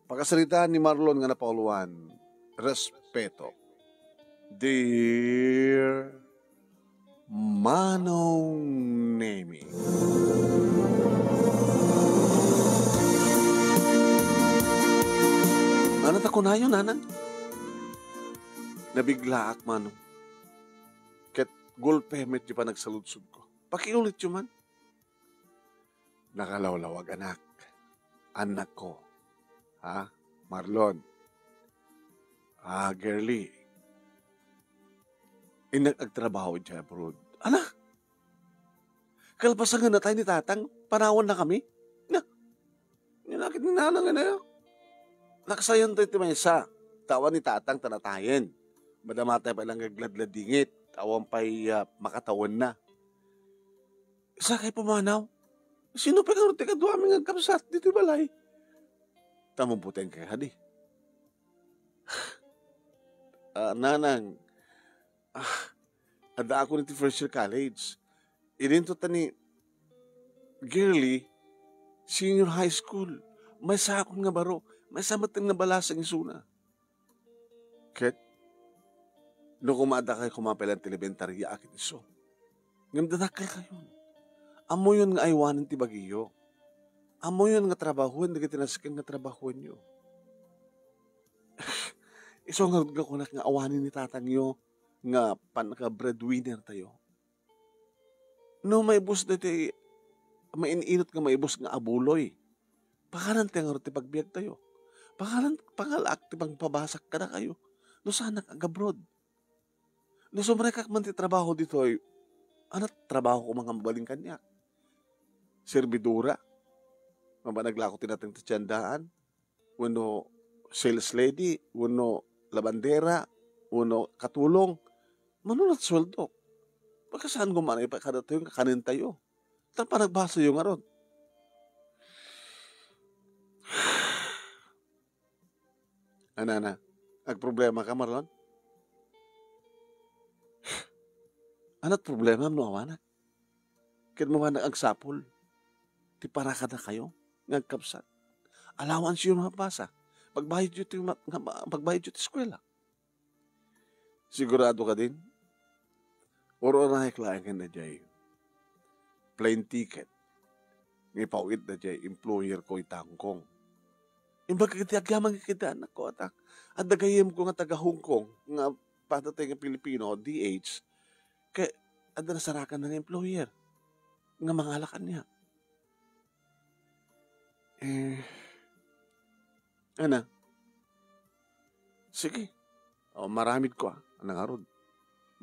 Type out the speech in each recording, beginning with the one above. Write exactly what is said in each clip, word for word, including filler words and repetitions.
Pakasaritaan ni Marlon nga napauluan, respeto. Dear Manong Nemi. Ano ta kunayo, nanang? Nabiglaak, Manong. Ket gulpe met ti panagsaludsodko. Pakiulityo man. Nakalawlawag, anak. Annakko. Ha? Marlon. Ah, Girlie. Innak agtrabaho idiay abroad. Ana? Kalpasan nga natay ni tatang, panawannakami? Na, inakit ni nanang nga nayo. Naksayon tayo ti maysa. Tawan ni tatang ta natayen. Madama tayo pay lang agladladingit. Awan pay, ah, makatawenna. Sakay pumanaw. Sino pay ngarud ti kaduami nga agkabsat ditoy balay? Tamubuteng kay kadi. Ah, nanang, ah, adda ako iti first year college. Idinto ta ni Girlie, senior high school. Maysa akon nga baro. Maysa met nga balasang isuna. Ket, no kumadakayo koma pay lang ti elementarya a ket isu. Ngem dadakkelkayon. Ammoyon nga aywanen ti bagiyo. Ammoyon nga trabahoen dagiti nasken nga trabahoenyo. Isu ngarud nga kunak nga awanen ni tatangyo nga pannaka-breadwinner tayo. No maibus daytoy main-inut nga maibus nga abuloy, panganan ti ngarud ti pagbiag tayo. Panganan, pangalaak ti pangpabasak kadakayo. No saanak agabroad. No sumrekak man ti trabaho ditoy, anat trabaho ko nga mabalin kaniak? Servidora? Mabanag la ako ti nateng ti tiendaan? Wenno sales lady? Wenno labandera? Wenno katulong? Mano lat sueldo? Pagkasaan ko man ipakada tayo nga kanen tayo. Ta panagbasa yo ngarud. Anana, agproblema ka, Marlon? Anat problema no awanak? Ket mabanak agsapul ti parakadakayo nga agkabsat. Allowance yo mabasa. Pagbayad yo ti ma-, nga ma-, pagbayad yo ti eskwela. Sigurado ka din? Ur-urayek laeng ken daydiay plane ticket nga ipaw-it daydiay employer ko ita Hong Kong. Imbag iti agyaman nga iti anak ko, atak. Adda gayyem ko nga taga Hong Kong nga patatay nga Pilipino, D H, kay adda nasarakan nga employer nga mangala kaniak. Eh, ana? Sige. O, maramid ko, ah. Ana ngarud?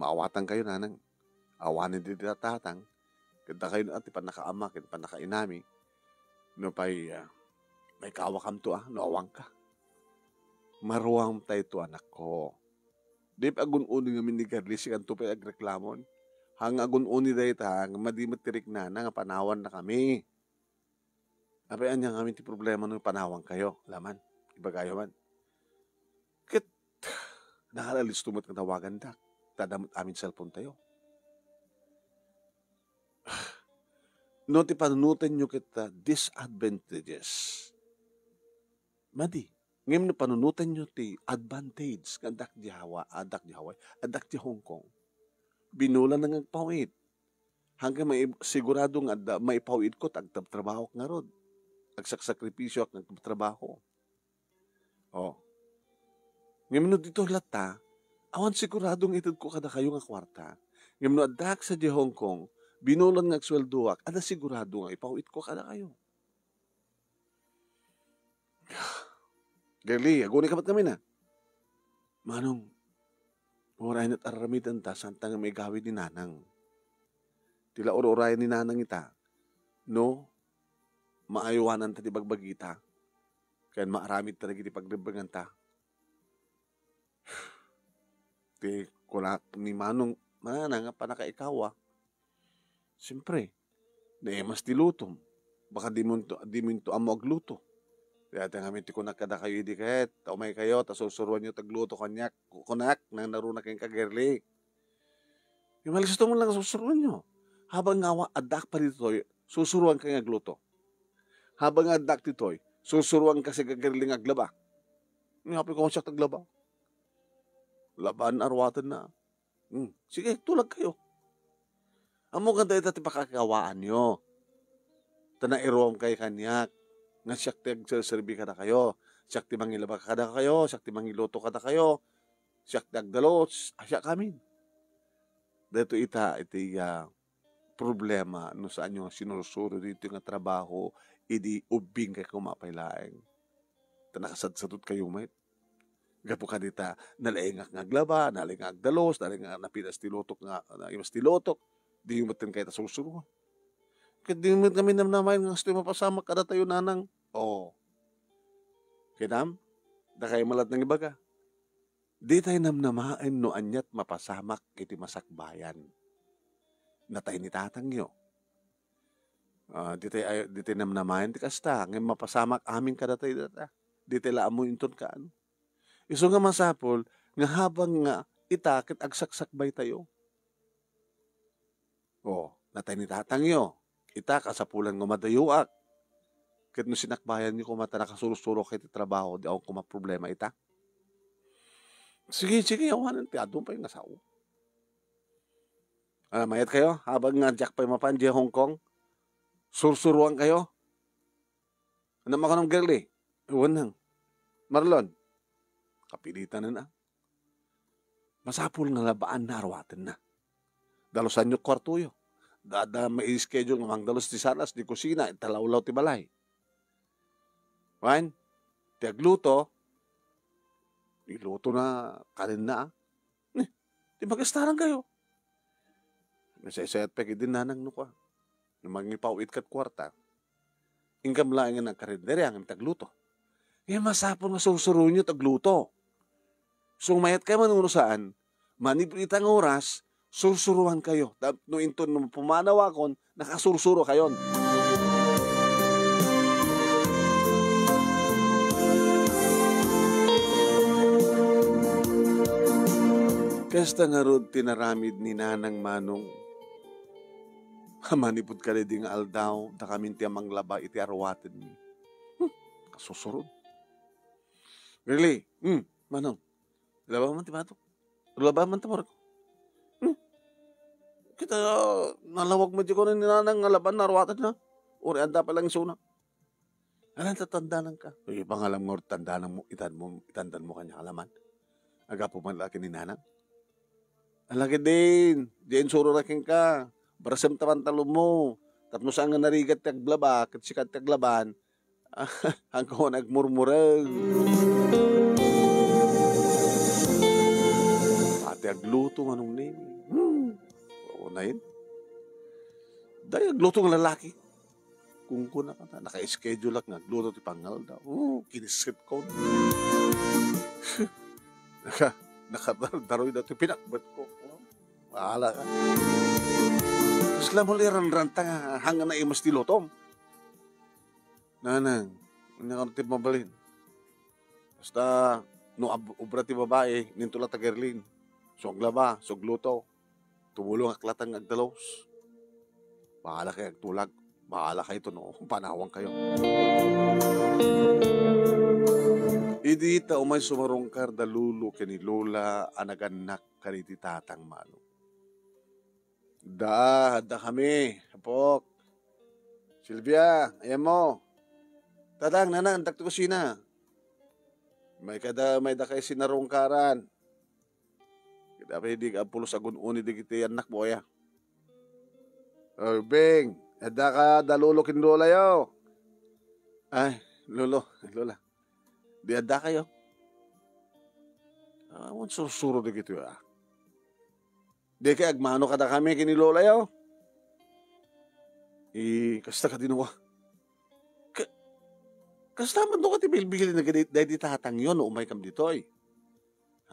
Maawatan kayo, nanang. Awanen ti tatang. Ket dakayo na ti pannakaamma ken pannakainami. No pay, ah, maikawakamto, ah, no awanka. Maruam tayto, anakko. Di pa agun-uni ngamin ni Girlie, sikanto pay agreklamon. Haan nga agun-uni dayta, nga madi met ti riknana nga panawannakami. Apay ania ngamin ti problema no panawankayo, laman, ibagayo man. Ket, nakalisto met nga tawagandak, ta adda met amin cellphone tayo. No ti panunotenyo ket, ah, disadvantages, madi. Ngem no panunotenyo ti advantage nga addak di Hawa-, addak di Hawaii, addak di Hong Kong, binulan nga agpaw-it. Hanggang mai-, sigurado nga adda maipaw-itko ta agtabtrabahok ngarud. Agsaksakripisyok nga agtabtrabaho. Oh. Ngem no ditoy latta, awan sigurado nga itedko kadakayo nga kuarta. Ngem no addak sadiay Hong Kong, binulan nga agsueldoak, adda sigurado nga ipaw-itko kadakayo. Girlie, aguni ka met ngamin, a? Manong, uray met aramidenta, saanta nga maigawid ni nanang. Ti la ur-urayen ni nanang ita, no, maaywananta ti bagbagita, ken maaramidta dagiti pagrebbenganta. Ti kunak ni Manong, manang nga pannakaikawa. Siempre, naimas ti lutom. Baka dimonto, dimonto ammo agluto. Kaya ti ngamin ti kunak kadakayo idi ket, ta umaykayo, ta sursuruanyo ti agluto kaniak, kunak, nangnaruna kenka, Girlie. Malisto man lang sursuruanyo. Habang nga awa, addaak pa ditoy, sursuruanka nga agluto. Habang nga addak ditoy, Sursuroan kasi ka Gerling aglaba. Ni apay ko siak aglaba. Laban aruatenna. Hmm, sige, tulagkayo. Ammok nga dayta ti pakakawaanyo. Ta nairuamkayo kaniak. Nga siak ti agserserbi kadakayo. Siak ti mangilaba kadakayo. Siak ti mangiluto kadakayo. Siak ti agdalos. A, siak amin. Daytoy ita iti, ah, problema no saanyo nga sinursuro ditoy nga trabaho idi ubbingkayo koma pay laeng. Ta nakasadsatotkayo met. Gapu kadita, nalaingak nga aglaba, nalaingak nga agdalos, nalaingak nga napitas ti lutok nga, naimas ti lutok. Diyo met kayat a sursuroan. Ket diyo met kami namnamaen nga kastoy mapasamak kadatayo, nanang. Oo. Kitam? Dakay malat nangibaga. Ditay namnamaen no aniat mapasamak iti masakbayan. Natay ni tatangyo. Ah, ditay ay, ditay namnamaen ti kasta, ngem mapasamak amin kadatayo data. Ditay la ammo inton kaano. Isu nga masapul nga habang nga ita ket agsaksakbaytayo. O, natay ni tatangyo. Ita, kasapulan nga madayoak. Ket no sinakbayanyo koma ta nakasursurok iti trabaho, di awan koma problema ita. Sige, sige, awanen ti adu pay nga sao. Ah, mayat kayo? Habang nga diak pay mapan di Hong Kong, sursuruan kayo? Ano makanam, girly? Wen nang. Marlon, kapilitan na. Masapul nga labaan na aruatenna. Dalusanyo kwartoyo. Da, da may schedule nga mangdalus ti salas, di kusina, italawlaw ti balay. Wen, ti agluto, iluto na kanenna, ah. Ni, ti magastarang kayo. Nasaysayat pay idi nanang no kua. No mangipaw-it kat kuarta. Ingkam laeng nga nagkarinderya ngem ti agluto. Ngem masapul nga sursuroenyo ti agluto. Sumayat kayo man wenno saan, manipud ita nga oras, sursuroan kayo. Tapno inton no pumanawakon, nakasursuro kayon. Kasta ngarud ti naramid ni Nanang Manong. Manipud kadaydi nga aldaw, dakamin ti amanglaba iti aruatenmi. Hmm, kasusurod. Really? Hmm, Manong. Laba man ti batok. Laba man ti murag. Hmm? Kita, nalawag met di ko ni Nanang nga laban na aruatenna. Uri adda pa lang isuna. Alan ta tandanan ka. Uy, pangalam nga tandanan mo, itan mo, itandan mo kanya alaman. Agapo man laki ni Nanang. Alagidin, diyan suro na kenka. Barasem ta pantalon mo. Tapno saan nga narigat ti aglaba, ket sikat ti aglaban. Angko nagmurmureng. Pati agluto, manong ni. Hmm. Oo, na yun. Dahil agluto nga lalaki. Kung kuna ka na, naka-schedule ak nga agluto ti pangaldaw. Oo, kinisip ko. Naka, nakadardaroy na ti pinakbat ko. Bahala ka. Tapos lamang iranranta nga hanggang naimas ti lutom. Nanang, anya ka ti mabalin? Basta, no ab-, obra ti babae, ninto la tagerlin. Suaglaba, suagluto. Tumulong ak latan nga agdalos. Bahala kayo agtulag. Bahala kayo to, no? Panawang kayo. Idi ta umay sumarungkar da lolo ken ni lola a nagannak kaditi tatang Manong. Da, adda kami, apok. Silvia, ayan mo. Tatang, nanang, antak ti kusina. May kada, may da kayo sinarungkaran. Kita pa di ka pulos agun-uni digiti anak mo, aya. Urbing, adda ka da lolo ken lola yo. Ay, lolo, lola. Di adda kayo. Awan sursuro digiti, ah. Di kay agmano kadakami ken ni lola yo. I, kasta ka dinuwa. Ka-, kasta man do ka ti bilbilin na gadi-, daydi tatang yo no umay kam ditoy.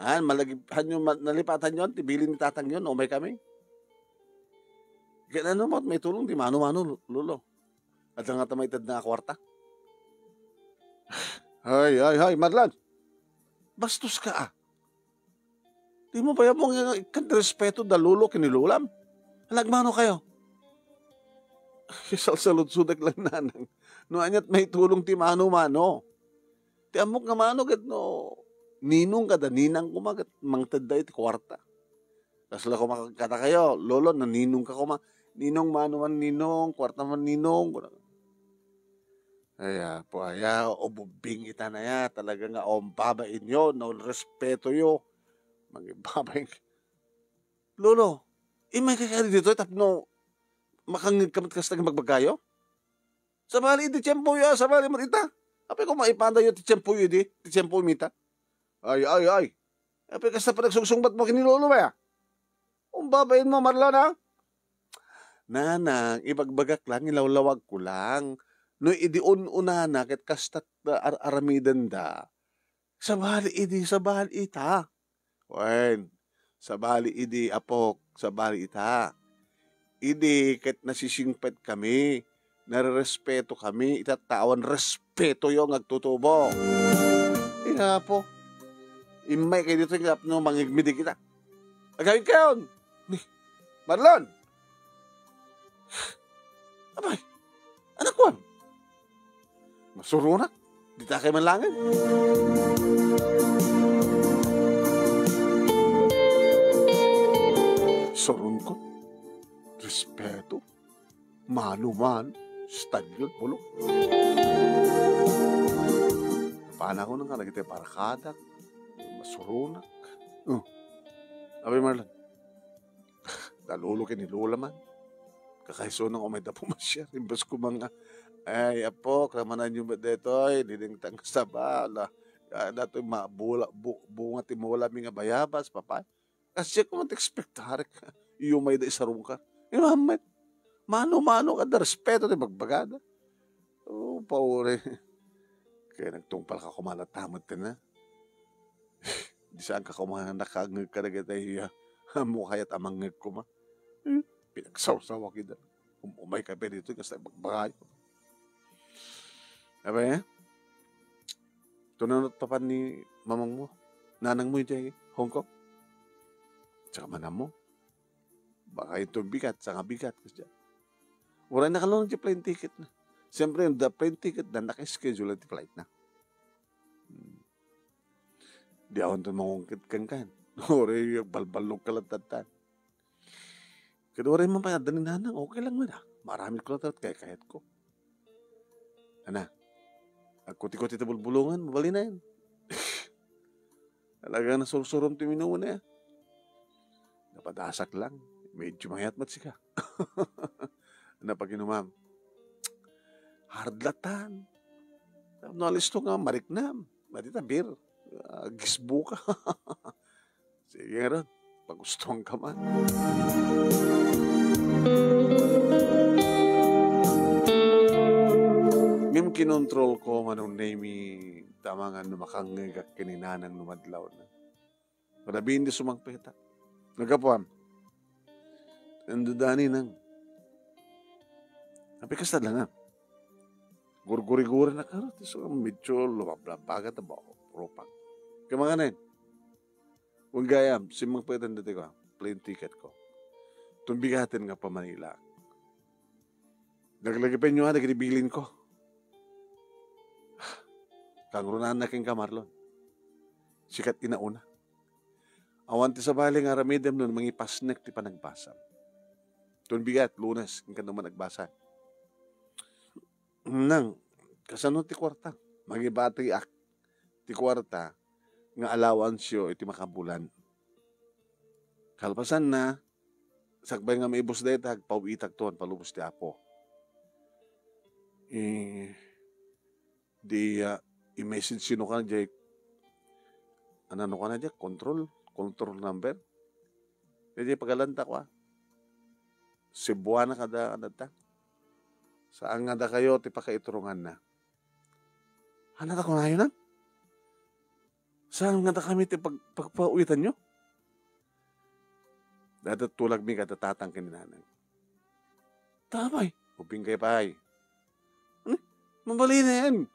Han, malagip-, han yo ma-, nalipatan yo, ti bilin ni tatang yo no umay kami. Ken ano mo, may tulong ti mano-mano, lo-, lolo. Adda nga ta maited na kwarta. Hay, hay, hay, Marlon. Bastos ka, ah. Di mo ba mo nga ikkan respeto da lolo ken ni lolam? Nagmano kayo? Salsaludsudak lang, nanang. No aniat maitulong ti mano-mano. Ti ammok nga mano ket no ninong kada ninang koma ket mangtedda iti kuarta. Kasla koma kadakayo, lolo, no ninong ka koma, "Ninong, mano man ninong, kuarta man ninong." Ay, apo, aya, ububbing ita na ya, talaga nga, um, babainyo, no, respeto yo. Mangibabain. Lolo, imay ka kadi ditoy tapno makangngeg ka met kasta nga bagbagayo? Sabali idi tiempo yo, ah, sabali met ita. Apay ko maipada yo ti tiempo yo idi, ti tiempo mi ita. Ay, ay, ay. Apay kasta panagsungsungbat mo ken ni Lolo, ba? Umbabain mo, Marlon, ha? Nanang, ibagbagak lang, ilawlawag ko lang. No idi un-unana, ket kasta, ah, ar-, aramidenda. Sabali idi, sabali ita. Wen, sabali idi, apok, sabali ita. Idi ket nasisingpet kami, narerespeto kami, ita tawen respeto yo nga agtutubo. Ina, apo, immay kayo dito nga apno mangigmidi kita. Agawid kayon! Ni, Marlon! Abay, anak ko, masuronak, dita kay manlangan. Suron ko, respeto, mano man, style, bulong. Napana ko nang kalagitay barkadak, masuronak. Oh. Abay, Marlon, da lolo ken ni lola man. Kakaisuna nga umayda pumasiar. Imbes ko nga, "Ay, apo, kamananyo met daytoy, didingtang saba, la, ah, datoy ma-, bula-, bu-, bunga ti mula mi nga bayabas, papay." Kasi ko man ti ekspektar, iyo mayda isarungkar. Imamet, mano-mano kada respeto ti bagbagada. Oh, paure. Kaya nagtungpal ka kumana tamad ka na. Di saan ka koma nga nakangngeg kadagiti, ah, ammok kayat a mangngeg koma. Hmm, pinagsawsawak ida. Um-, umay ka pa dito, kasta bagbagayo. Abay, eh? Tunanot pa pan ni mamang mo, nanang mo iti Hong Kong. Tsaka manam mo. Baka ito bigat, sanga bigat, kasdiay. Uray nakalunag ti plane ticket na. Siyempre, the plane ticket na, naka-schedule ti flight na. Hmm. Di awan to mangungkit kan kan. Uray, balballog ka lang tantan. Kada uray man pay adda ni nanang, okay lang man, ah. Maramid ko lang tayo, kaya kayat ko. Ana, agkuti-kuti ta bulbulungan, mabalin na yan. Talaga nasursurom ti minumo na yan. Napadasak lang, medyo mayat mat sika. Napaginumam. Hard latan. Tapno alisto nga, mariknam. Mati ta beer. Ah, gisbo ka. Sige, Aaron. Pagustuhan ka man. Ngem kinontrol ko manong Nemi, tamangan no makangngegak ken ni nanang no madlaw na. Madabiin di sumangpetak. Nagapuam. Ando dani nang. Apay kasta lang, ah. Gurguriguri na karo, ti so, medyo lumablabagat na ba, rupak. Kamakanen. Wen gayam, simmangpetan dati ko, plane ticket ko. Tumbigaten nga pa Manila. Naglagipen yo, ah, dagiti bilin ko. Kangrunaan na ken ka, Marlon. Sikat inauna. Awan ti sabali nga aramidem no mangipasnek ti panagbasam. Tumbigat, Lunes, ken kano man agbasa. Nang, kasano ti kuarta? Mangibatiak ti kuarta nga allowance yo iti makabulan. Kalpasanna, sakbay nga maibus dayta, agpaw-itak ton, palubos ti Apo. Eh, di, ah, i-message sino ka, jay, ano, ano ka na, jay, control, control number. Jay, pagalanta ko, ah. Cebuana kada, kada ta. Saan nga dakayo ti pakaiturunganna? Ano ta kunayo na? Saan nga dakami ti pag-, pagpawitanyo? Dada tulagmi kada tatang ken ni nanang. Tapay, ubing kay pay. Ano? Mabalinen.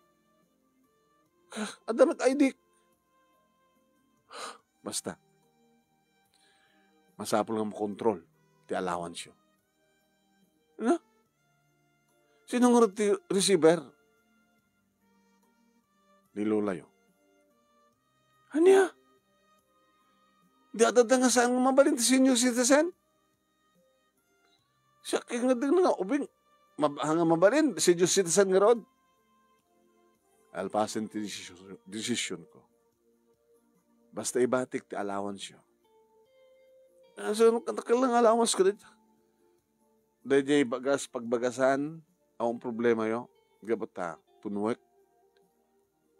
Adda met I D. Basta. Masapul nga makontrol ti allowance yo. Ano? Sino nga ti receiver? ni lolayo. Ania? Di adda nga saan nga mabalin ti senior citizen? Siak nga dagna nga ubing, mab-, nga mabalin, senior citizen ngarud. Alpasen ti desisyon, desisyon ko. Basta ibatik ti allowance yo. Ah, so, ano, kanta ka lang allowance ko dito? Dayjay bagas, pagbagasan, ang problema yo. Gabot ta, punuek.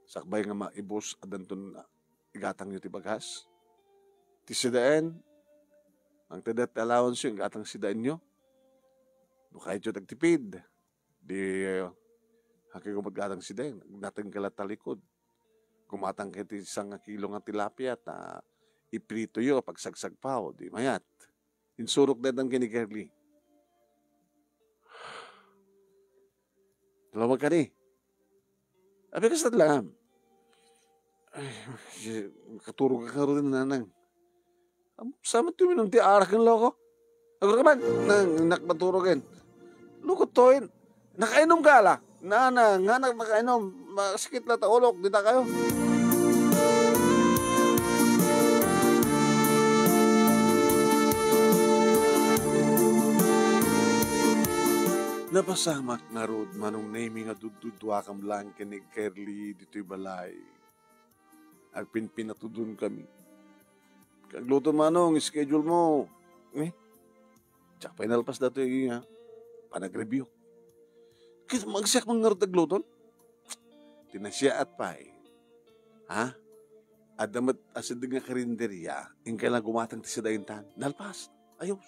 Sakbay nga maibus, adanton igatang yo ti bagas. Ti sidaen, ang tedet ti allowance yo, igatang sidaen yo. No kayat yo tagtipid, di, uh, hakay ko paggatang sidaen, nateng ka la talikod. Gumatang kayo ti sanga kilo nga tilapia, ta iprito yo, pagsagsagbay, di mayat. Insurok daytan ken ni Girlie. Tulaw kadi. Abi, kasat lang. Ay, katurog ka rin, nanang. Am-, saan ti uminum ti arak ken loko? Agor ka man, nang nakmaturog ken. Loko toyen. Nakainom ka la. Nanang, nga nak-, nakainom. Masakit la ta ulok, di ta kayo. Napasamak ngarud, Manong Nemy, nga dudduduakam lang ken ni Girlie ditoy balay. Agpinpinatudonkami. Agluto, Manong, schedule mo. Eh? Diak pay nalpas datoy nga panagrebiuk. Ket magsiak man ngarud agluton. Ti nasiaat pay. Ha? Adda met asideg nga karinderia, inkay la gumatang ti sidaentan. Nalpas. Ayos.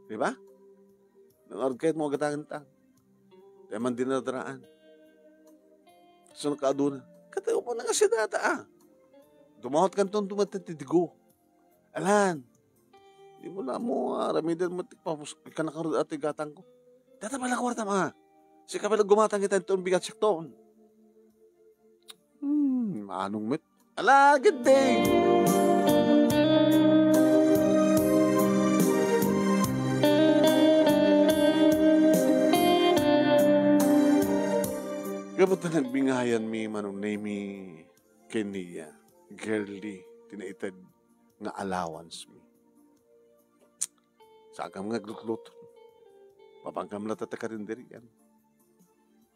Di ba? Nangarud kayat mo agatangan ta. Tayo man dinadraan. So, nakaaduna. Katayo mo na nga siya data, ah. Dumawat kanton dumat ti digo. Alan, di mo na mo, ah, ramiden mo, ti pamus-, ikanakarud ati gatang ko. Data pala kwarta, ma. Si kapala gumatang kita ito, ang bigat siya ton. Hmm, manong met. Ala, good day! Gapu ta nagbingayan mi, Manong Nemy, ken ni Girlie, ti naited nga allowance mi. Saanka nga aglutluto. Papanggam la ta ta karinderiam.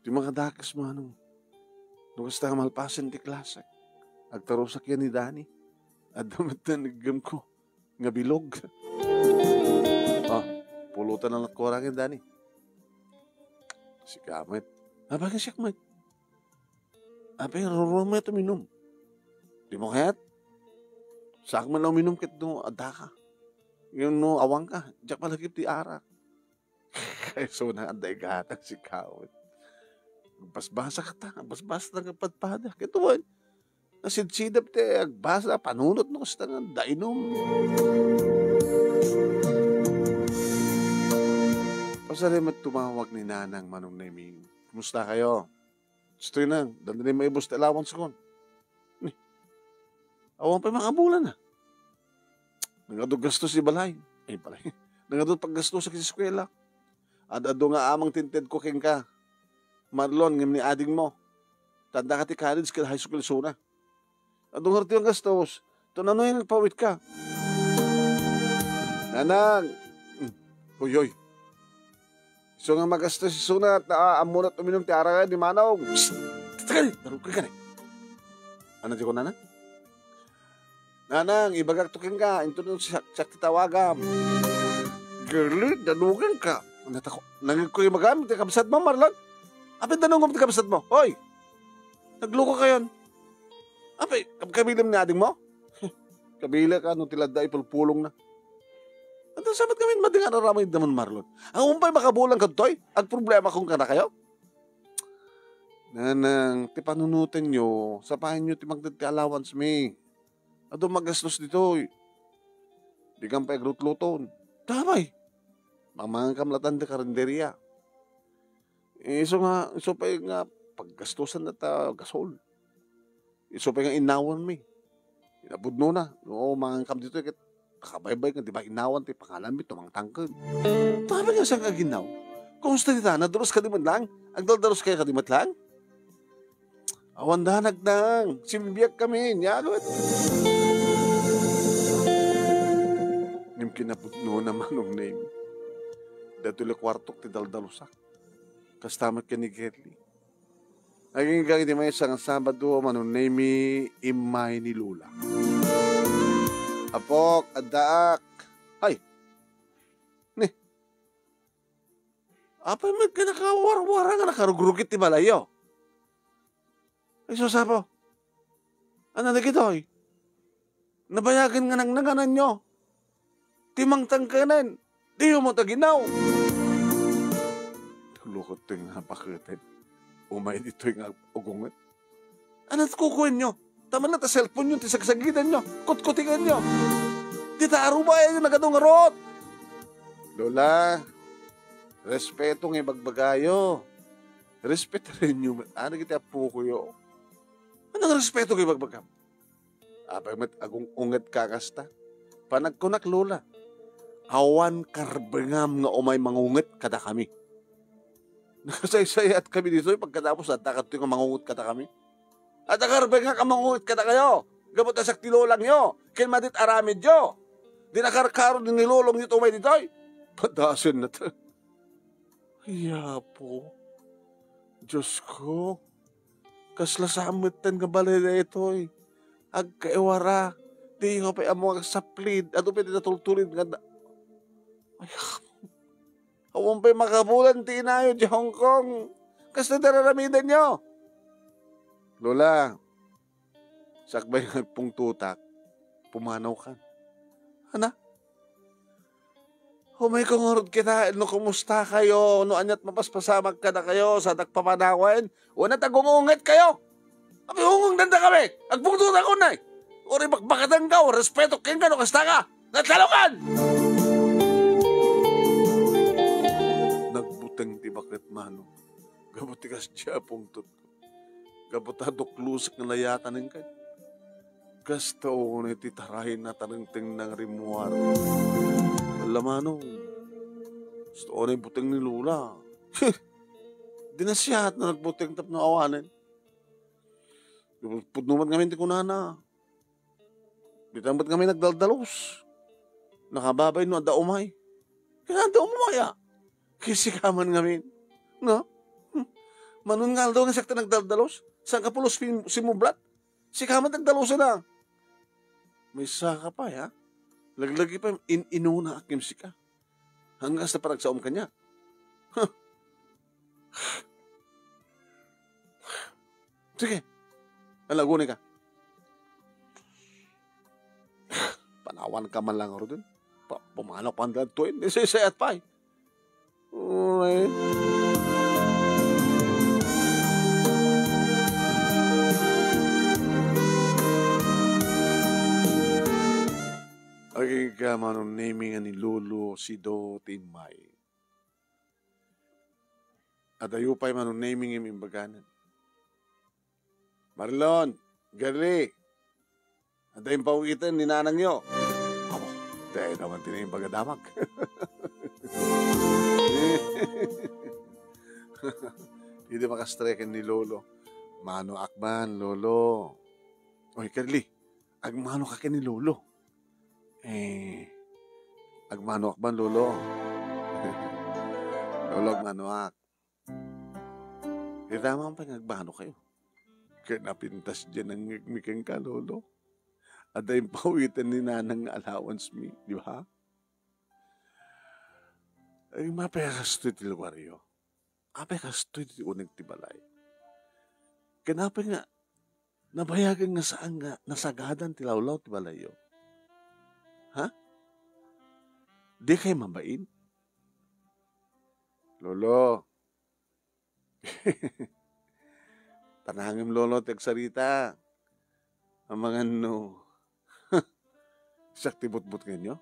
Ti makadakes, Manong. No kasta nga malpasen ti klase. Agtarusak yan ni Dani. Adda met ta neggem ko nga bilog. Ah, pulutan na lat ko arangen, Dani. Sika met. Abaga siak met. Abi, ruruam met uminum. Di mo kayat? Saak man la uminum ket no adda ka. Ngem no awan ka, diak malagip ti arak. Kay so na, adda igatang si Kawit. Basbasa ka ta, basbasa ta nga padpada. Ket wen, nasidsidap ti agbasa, panunot no kasta nga, da inum. Pasali met tumawag ni Nanang Manong Neming. Kumusta kayo? Gusto yun na, danda na yung maibus ti allowance ko. Ni, awan pay makabulan na. Nangadu gastos ti balay. Ay, balay. Nangadu paggastos sa eskwela. Ad-adu nga amang tinted ko kenka. Marlon, ngem ni ading mo. Tanda ka ti college ken high school suna. Adu nga ti gastos. Ito na no yung nagpawit ka. Nanang. Hmm. Uy, uy. Isu nga magastos isuna, ta, ah, ammo na uminum ti arak ni Manong. Psst! Tatakal! Darukay ka na. Ano di ko, Nanang? Nanang, ibagak to kenka, into no siak, siak ti tawagam. Girlie, danugan ka. Natako, nangig ko yung magamit, yung kabsat mo, Marlon. Apit danungom ti kabsat mo. Hoy! Nagluko kayon. Apay, kab-, kabilim ni ading mo? Kabili ka, no, ti ladda ipulpulong na. At ang sabat kami, madingan aramay damon Marlon. Ang umpay makabulang kadtoy, agproblema kung kana kayo? Nanang, ti panunutan nyo, sapayan nyo ti magdad ti allowance mi. Adu magastos ditoy. Di kam pay aglutluton. Damay. Mamangkam latan di karinderia. Eh, isu nga, isu pay nga paggastusan na ta gasol. Isu pay nga innawan mi. Inapudno na. No, mangankam dito, ket nakabaybay nga, di ba, innawan ti panganan mi, tumangtangked. Tabi nga saan nga ginnaw? Kumusta dita? Nadaros ka di man lang? Agdaldaros kayo ka di man lang? Awan danagdang, simbiak kami, niagut. Ngem kinapudnona, Manong Nemi, daytoy la kuartok ti daldalusak. Kasta met ken ni Gerly. Agingga iti maysa nga Sabado, Manong Nemi, immay ni Lola. Apok, addaak. Ay! Ni, apay met nga nakawarwara nga nakarugrugit ti balayyo? Ay, sus, Apo. Ania dagitoy? Nabayagen nga nangnangananyo. Ti mangtangkenen, diyo met aginaw. Tulokot toy nga baketen. Umay ditoy nga agunget. Ania ti kukuenyo? Tama na ta cellphone-yo ti sagsagidanyo, kutkutinganyo. Dita arubayan nga nagadu ngarud. Lola, respeto nga ibagbagayo. Respetarenyo met, ah, dagiti appokoyo. Ania nga respeto nga ibagbagam? Apay met agung-ungetka kasta? Panagkunak, Lola, awan karbengam nga umay mangunget kadakami. Nakasaysayaat kami ditoy pagkatapos adda kadtoy nga mangunget kadakami. Adda karbengak a mangunget kadakayo, gapu ta siak ti lolangyo, ken madit-aramidyo. Di nakarkaro ni lolongyo ti umay ditoy. Padasenna ta. Ay, Apo. Diosko, kasla saan metten nga balay daytoy. Agkaiwara, diyo pay ammo nga agsaplid, adu pay ti natultulid nga da-, ay, Apo. Awan pay makabulan ti inayo di Hong Kong. Kasta ti raramidanyo. Lola, sakbay nga agpungtotak, pumanawkan. Ana? Umayko ngarud kitaen no kumustakayo, no aniat mapaspasamak kadakayo, sa agpapanawen, wenno ta gungungetkayo. Apay ungungdandakami? Agpungtotak unay. Uray bakbakatenka, respeto kenka no kastaka. Natalokan! Nagbuteng ti baket, Manong. Gapu ti kasdi a pungtot. Gapu ta duklosek nga layatanen kay. Kasta unay ti tarayna tarengteng nang rimmuar. Ala, Manong. Kasta unay buteng ni Lola. Di nasiat na nagbuteng tapno awanen. Pudno met ngamin ti kunana. Dita met ngamin nagdaldalos. Nakababay no adda umay. Kaya adda umay, a. Kay sika man ngamin. No? Hmm. Manun nga aldaw nga siak ti nagdaldalos. Saan ka pulos pin-, simublat? Sika man nagdalosen, a. May saka pa, ya. Laglagi pa in-inuna akim sika. Hanggang sa panagsaom kanya. Huh. Sige. Alagunika. Panawan ka man lang, Rodin. Pa-, pumanok pa ang dagtoy. Nagsisayat pa, eh. Uy. Agingga, Manong Nemi, nga ni Lolo Sido ti immay. Adayo pay, Manong Nemi, nga imbaganan. Marlon, Gerly, adda impawiten ni nanangyo. Amo, dayta man ti naimbag a damag. Idi makastreken ni Lolo. Manoak man, Lolo. Oy, Gerly, agmanoka ken ni Lolo. Eh, agmanoak man, Lolo. Lolo, agmanoak. Ita man pay nga agmanokayo. Ket napintas diay nangngegmi kenka, Lolo. Adda impawiten ni Nanang nga allowance mi, di ba? Ay, apay a kastoy ti lugaryo? Apay a kastoy ti uneg ti balay? Ken apay nga nabayagen nga saan nga nasagadan ti lawlaw ti balayyo? Ha? Dikay mabain? Lolo, tanangem, Lolo, ti agsarita. Amangan no siak ti butbutngenyo?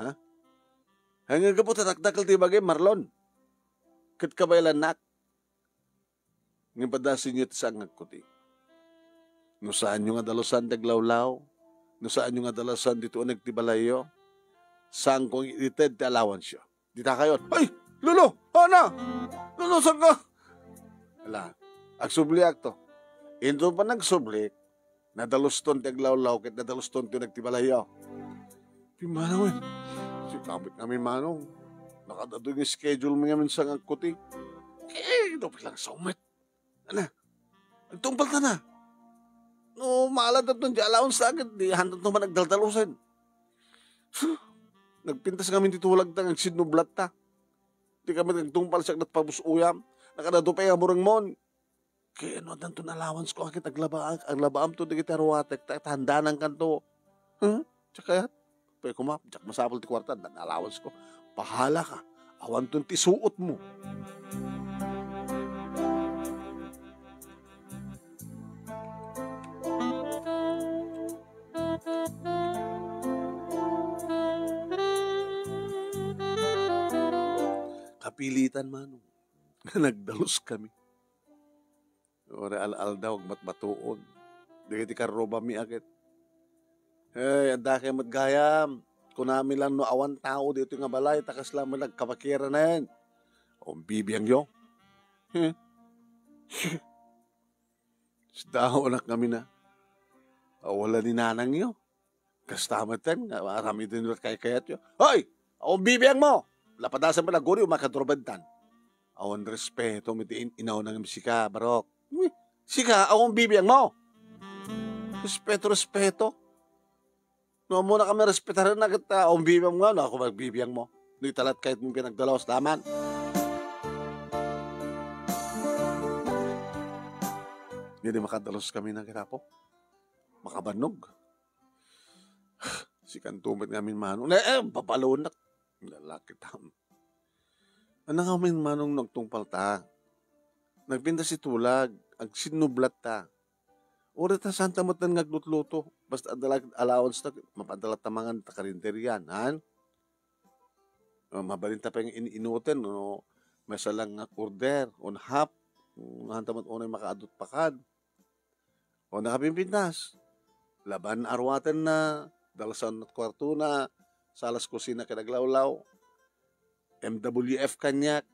Ha? Ay, nga gapu ta dakdakkel ti bagim, Marlon. Ket kabaelannak. Ngem padasenyo ti saan nga agkuti. No saanyo nga dalusan ti aglawlaw, no saanyo nga dalusan ditoy uneg ti balayyo, saanko nga ited ti allowance-yo. Dita kayon. Ay, Lolo! Ana! Lolo, saan ka? Ala, agsubliak to. Inton panagsublik, nadaluston ti aglawlaw ket nadaluston ti nagtibalayyo. Ti Manong, eh. Sika met ngamin, Manong. Nakadado nga schedule mi ngamin sa ngagkuti. Eh, dapat lang saumet. Ana, agtungpalta na. No, maala taton ti allowance ta ket di hanto man agdaldalusen. Nagpintas ngamin ti tulagta, agsinnublatta. Di kami nagtungpal siak nagpabus-uyam. Nakadado pay nga burengmon. Kay ano, addanto nga allowance ko, ket aglaba-, aglabaamto dagiti aruatek, ta, ta handanankanto. Huh? Diak kayat. Pay koma, diak masapul ti kuarta, addan allowance ko. Bahala ka. Awanton ti suot mo. Kapilitan, Manong, nga nagdalus kami. Uray al-aldaw, agmatmatuon. Dagiti karrubami a ket, "Hey, adda kay met gayam. Kunami lang no awan tao ditoy nga balay, ta kasla met nagkabakeranen." "Awan bibiangyo." Hmm. Sidaonak ngamin a, "Awan la ni nanangyo." Kasta metten nga aramiden met kaykayatyo. Hoy! Awan bibiangmo! Lapadasan met a guri, umakadurbentan. Awan respeto met in-, inaw nang sika, Barok. Uy, sika, awan bibiangmo! Respeto, respeto. No, ammona kami respetarenna ket, ah, awan bibiangmo, no, ako magbibiangmo. No, italat kayat mo pinagdalawas daman. Ngem di makadalus kami na kitapo. Makabannog. Sikanto met ngamin, Manong. Ne, eh, babalunak. Lalaki tam. Ania ngamin, Manong, no agtungpalta? Nagpintas ti tulag, agsinnublatta. Uray ta saanta met nga aglutluto. Basta adda la allowance ta, mapadala ta mangan ta karinderya, han? O, mabalinta pay nga in-, inuten, no, maysa lang nga order, on half. Mm, haanta met unay makaadut pakad. O, nakapimpintas. Laban aruatenna, dalasan ti kuartona, salas kusina ken aglawlaw. M W F kaniak,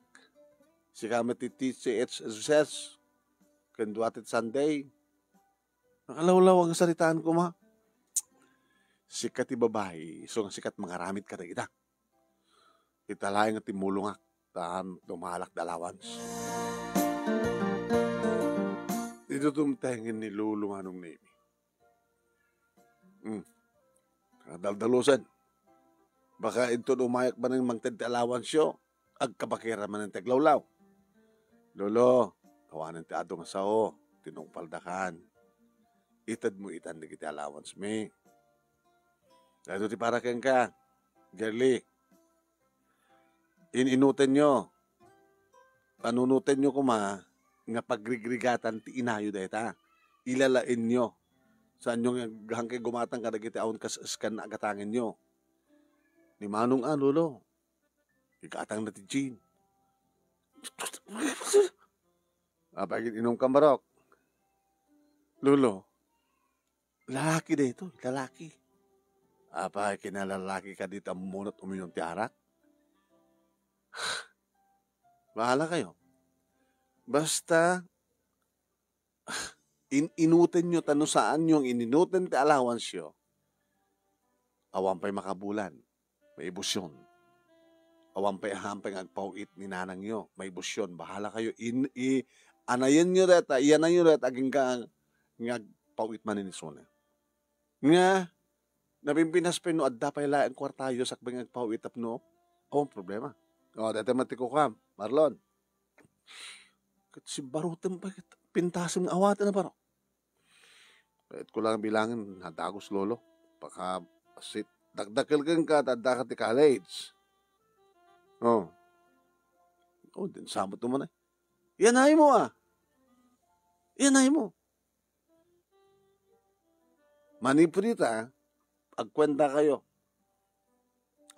sika met ti T C H S S, ken dua ti Sunday. Nakalawlaw nga saritaan koma. Sika ti babai, isu nga sika ti mangaramid kadagita. Ita laeng nga timmulongak, ta dumalak da allowance. Dito tumtengen ni Lolo Manong Nemi. Hmm. Kadaldalusen. Baka inton umayak manen mangted ti allowance yo, agkabakera manen ti aglawlaw. Lolo, awanen ti adu nga sao, tinungpaldakan. Ited mo itan dagiti allowance mi. Daytoy ti para kenka, Gerly. In-inutenyo. Panunotenyo koma nga pagrigrigatan ti inayo dayta. Ilalaenyo. Saanyo nga gahankay gumatang kadagiti awan kas-, kas-, kan agatangenyo. Ni Manong a, Lolo. Igatang na ti gin. Apay, inumkan, Barok? Lolo, lalaki daytoy, lalaki. Apay, kinalalaki ka dita munot uminom ti arak? Bahala kayo. Basta, in-inutenyo, ta no saanyo nga in-inuten ti allowance yo, awan pay makabulan, maibusyon. Awan pay ahan pay nga agpaw-it ni nanangyo, maibusyon. Bahala kayo. In-, i-, anayenyo dayta, iyananyo dayta, agingga nga agpaw-it manen isuna. Nga, napimpinas pay no adda pay laeng kuartayo sakbay nga agpaw-it tapno, awan problema. O, dayta met ti kukuam, Marlon. Ket si Barutem pay ket pintasem nga awaten a Barok. Ket kulang bilangen, nadagos, Lolo. Baka sit-, dakdakel kenka ta adda ka ti college. O. O, din sabot mo na. Iyanay mo, a. Iyanay mo. Manipud ita, agkuenta kayo.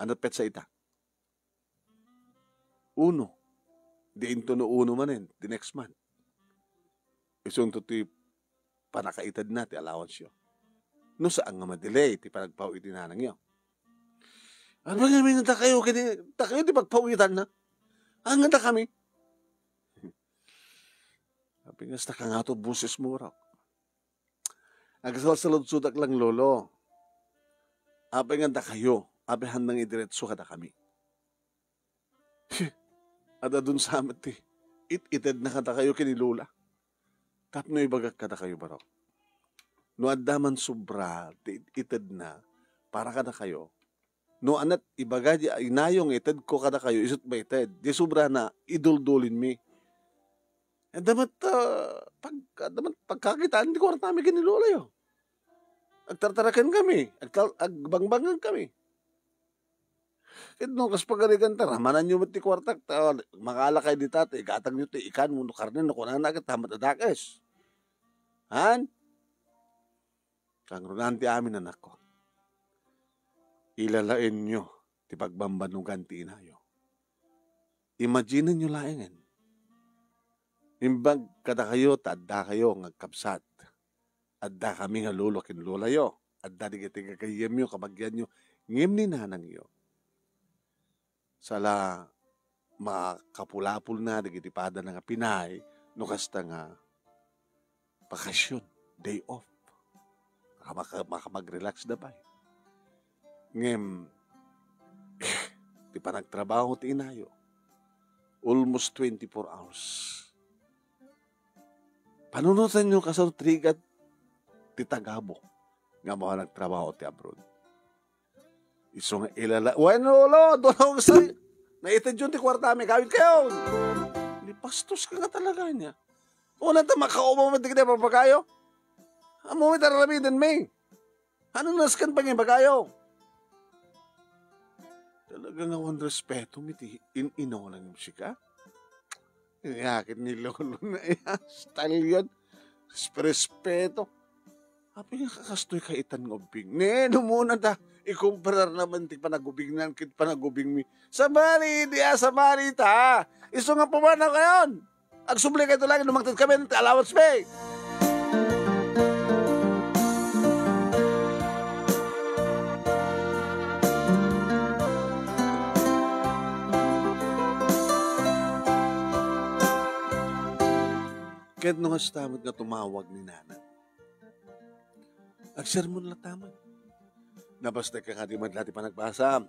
Ano petsa ita? Uno. Di into no uno manen, the next month. Isunto ti panakaitedna ti allowance yo. No saan nga ma-delay ti panagpaw iti nanangyo. Ano nga minta kayo, kini, ta kayo ti pagpawitan na? Ang nga kami. Apingas ta kangato boses mo, Rok. Agsalsaludsodak lang, Lolo. Apay nga dakayo, apay haanda nga idiretso kadakami? Adda dunsa met ti it-itedna kadakayo ken ni Lola. Tapno ibagak kadakayo, barok. No adda man sobra ti it-itedna para kadakayo, no ania ti ibaga di inayo nga itedko kadakayo, isu't maited. Di sobrana, iduldulinmi. Adda met, ah, pag-, adda met pagkakitaan ti kuartami ken ni Lolayo. Agtartaraken kami, agtal-, agbangbangan kami. Ket no kas pagarigan ta, ramananyo met ti kuartak, ta makaala kay dita, ta igatangyo ti ikan wenno karne, no kunana ket, ta met a dakes. Han? Kangrunaan ti amin, anakko. Ilalaenyo ti pagbambannogan ti inayo. Imaginenyo laengen. Imbag kadakayo ta addakayo nga agkabsat. Addakami nga lolo ken lolayo. Adda dagiti gagayyemyo, kabagianyo, ngem ni nanangyo, sala makapulapulna dagiti padana nga pinay no kasta nga bakasyon, day off. Maka-, maka-, makamag-relax da pay. Ngem, ti panagtrabaho ti inayo, almost twenty-four hours. Panunotenyo kasano ti rigat ti tagabo nga awan nagtrabaho ti abroad. Isu nga ilala-, wen, lolo, dua nga sa-, naitedyon ti kuartami, kawit kayo. Ni pastos ka nga talaga niya. Una ta makaumaw met dagiti papagayo. Ammo met aramidenmi. Ano nasken pangibagayo? Talaga nga awan respeto, miti in-inaw lang yung sika. Inyakit ni lolo na iya. Stallion. Respeto. Apay nga kakastoy ka itan nga ubing? Ne, no muna ta. Ikumparar naman ti panagubingnan ket panagubingmi. Sabali, di a sabali ta. Isu nga pumanaw kayon. Agsubli kayo lang, no mangted kami ti allowance mi. Ket no kasta met nga tumawag ni Nana. Agsermon latta man. Nabastek ka kadi met la ti panagbasa.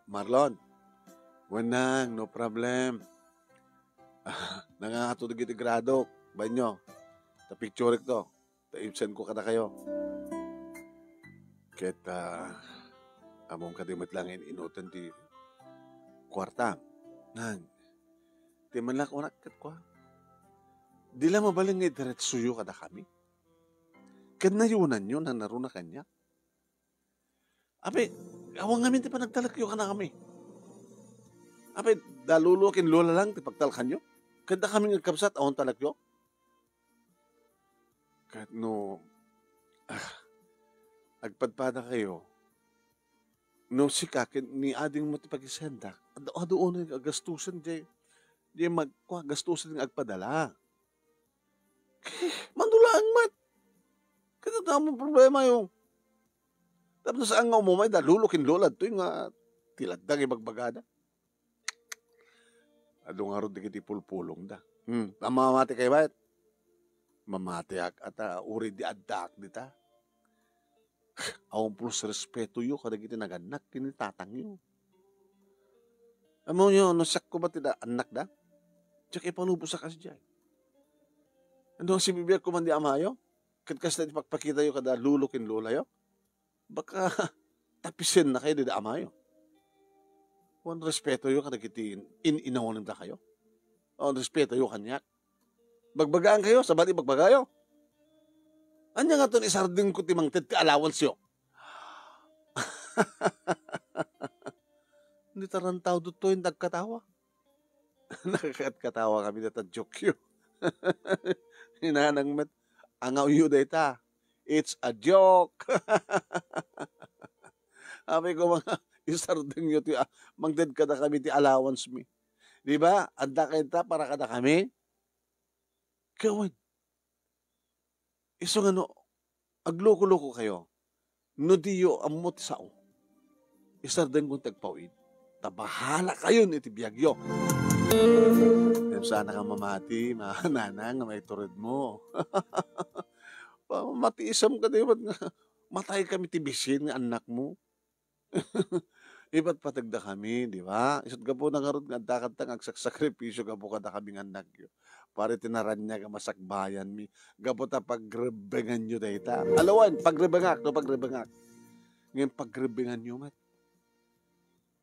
Marlon, wenang, no problem. Nangangato dagiti grado, banyo. Ta picture to. Ta ibsen ko kadakayo. Ket, ah, amom kadi met lang in-inutan ti kuarta. Nang, ti man lang kunak ket kua. Di la mabalin nga idiretsoyo kadakami. Ket nayunanyo, nanaruna kaniak. Apay, awan ngamin ti panagtalekyo kadakami. Apay, da lolo ken lola lang ti pagtalkanyo? Ket dakami nga agkabsat, awan talekyo? Ket no, ah, agpadpada kayo, no sika ken ni adingmo ti pakisendak, adu-, adu unay a gastusen diay, diay mag-, kua, gastusen nga agpadala. Mano laeng met. Ket adda amon problemayo. Tapno saan nga umumay da lolo ken lola ditoy nga ti laddang ibagbagada. Adu ngarud dagiti pulpulongda. Hmm, mamati kayo met? Mamatiak, ata, uray di addaak dita. Awan pulos respetoyo kadagiti nagannak ken ni tatangyo. Ammoyo, no siak koma ti da-, annakda, diak ipalubosak a sadiay. No sibibiag koma di amayo, ket kasta ti pakpakitayo kada lolo ken lolayo, baka tapisenna kayo dida amayo. Awan respetoyo kadagiti in-, in-inawanendakayo. Awan respetoyo kaniak. Bagbagaan kayo, sabali bagbagayo. Ania ngaton isardengko ti mangted ti allowance yo? Ni tarantaw ditoy nagkatawa. Nagkatawa kami data joke yo. Hinanang met, angawyo dayta. It's a joke. Apay ko mga isardengyo ti, ah, mangted kada kami ti allowance mi. Di ba? Adda kayta para kada kami. Kawan. Isu nga no, agloko-loko kayo, no diyo ammo ti sao, isardengko ti agpawid. Ta bahala kayon iti biagyo. Ngem saan ka mamati, manana nga maitured mo. Pa-, matiisem kadi met nga matay kami ti bisin nga annakmo. Ipatpategda kami, di ba? Isut' gapu na ngarud nga adda kanta nga agsakripisyo gapu kadakami nga annakyo. Para iti naraniag a masakbayanmi, gapu ta pagrebbenganyo dayta. Alawan, pagrebbengak, no, pagrebbengak. Ngem pagrebbenganyo met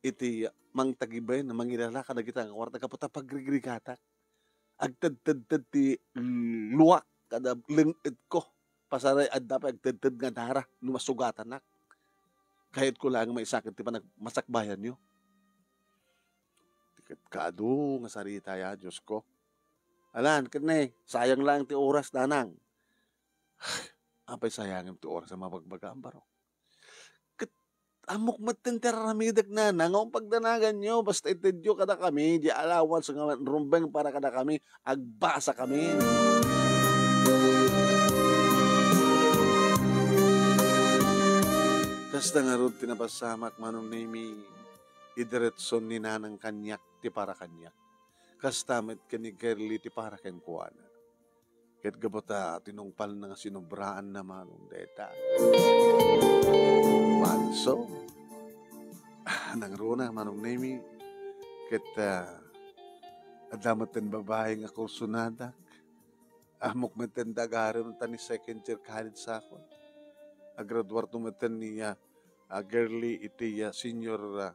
iti mangtagiben, mangilala kadagita nga kuarta gapu ta pagrigrigatak. Agtedtedted ti luak kada leng-etko. Pasaray adda pay agtedted nga dara no masugatanak. Kayatko laeng maisakit ti panag-, masakbayanyo. Ti ket kaadu nga sarita ya, Diosko. Alan, ket ne, sayang laeng ti oras, nanang. Apay sayangem ti oras a mabagbagam, baro? Ket ammok metten ti ar-aramidek, nanang, nga pagdanaganyo, basta itedyo kadakami, di allowance nga rumbeng para kadakami, agbasa kami. Kasta ngarud ti napasamak, Manong Nemy, idiretson ni nanang kaniak ti para kaniak. Kasta met ken ni Girlie ti para kenkuana. Ket gapu ta tinungpalna nga sinobraanna, Manong, dayta. Manso. Ah, nangruna, Manong Nemy. Ket, ah, adda metten babai nga kursonadak. Ammok metten ti agarem ta ni second year college sakon. Agraduarto metten ni, ah, ah, Girlie iti, ah, senior, ah,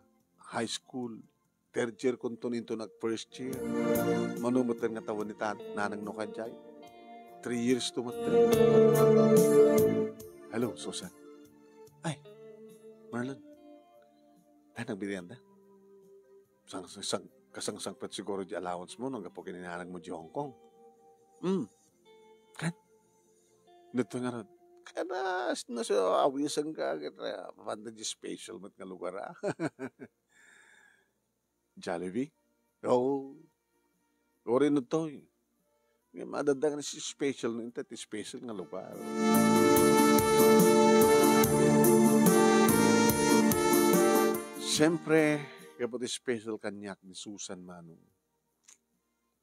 high school. Third year kunto inton nag-first year. Mano metten nga tawen ni ta-, nanang no kadiay? Three years to metten. Hello, Susan. Ay, Marlon. Dahil nagbidian da? Sang, sang, kasangsangpet siguro di allowance mo no gapu ken ni nanang mo di Hong Kong. Hmm. Kan? Dito nga ron. Kanas, no, so, awisan ka, kita, panda di special met nga lugar, ah. Jollibee? Oo. Uri no toy. Nga madadang na si special no, inta ti special nga lugar. Siyempre, kapag special kaniak ni Susan Manong.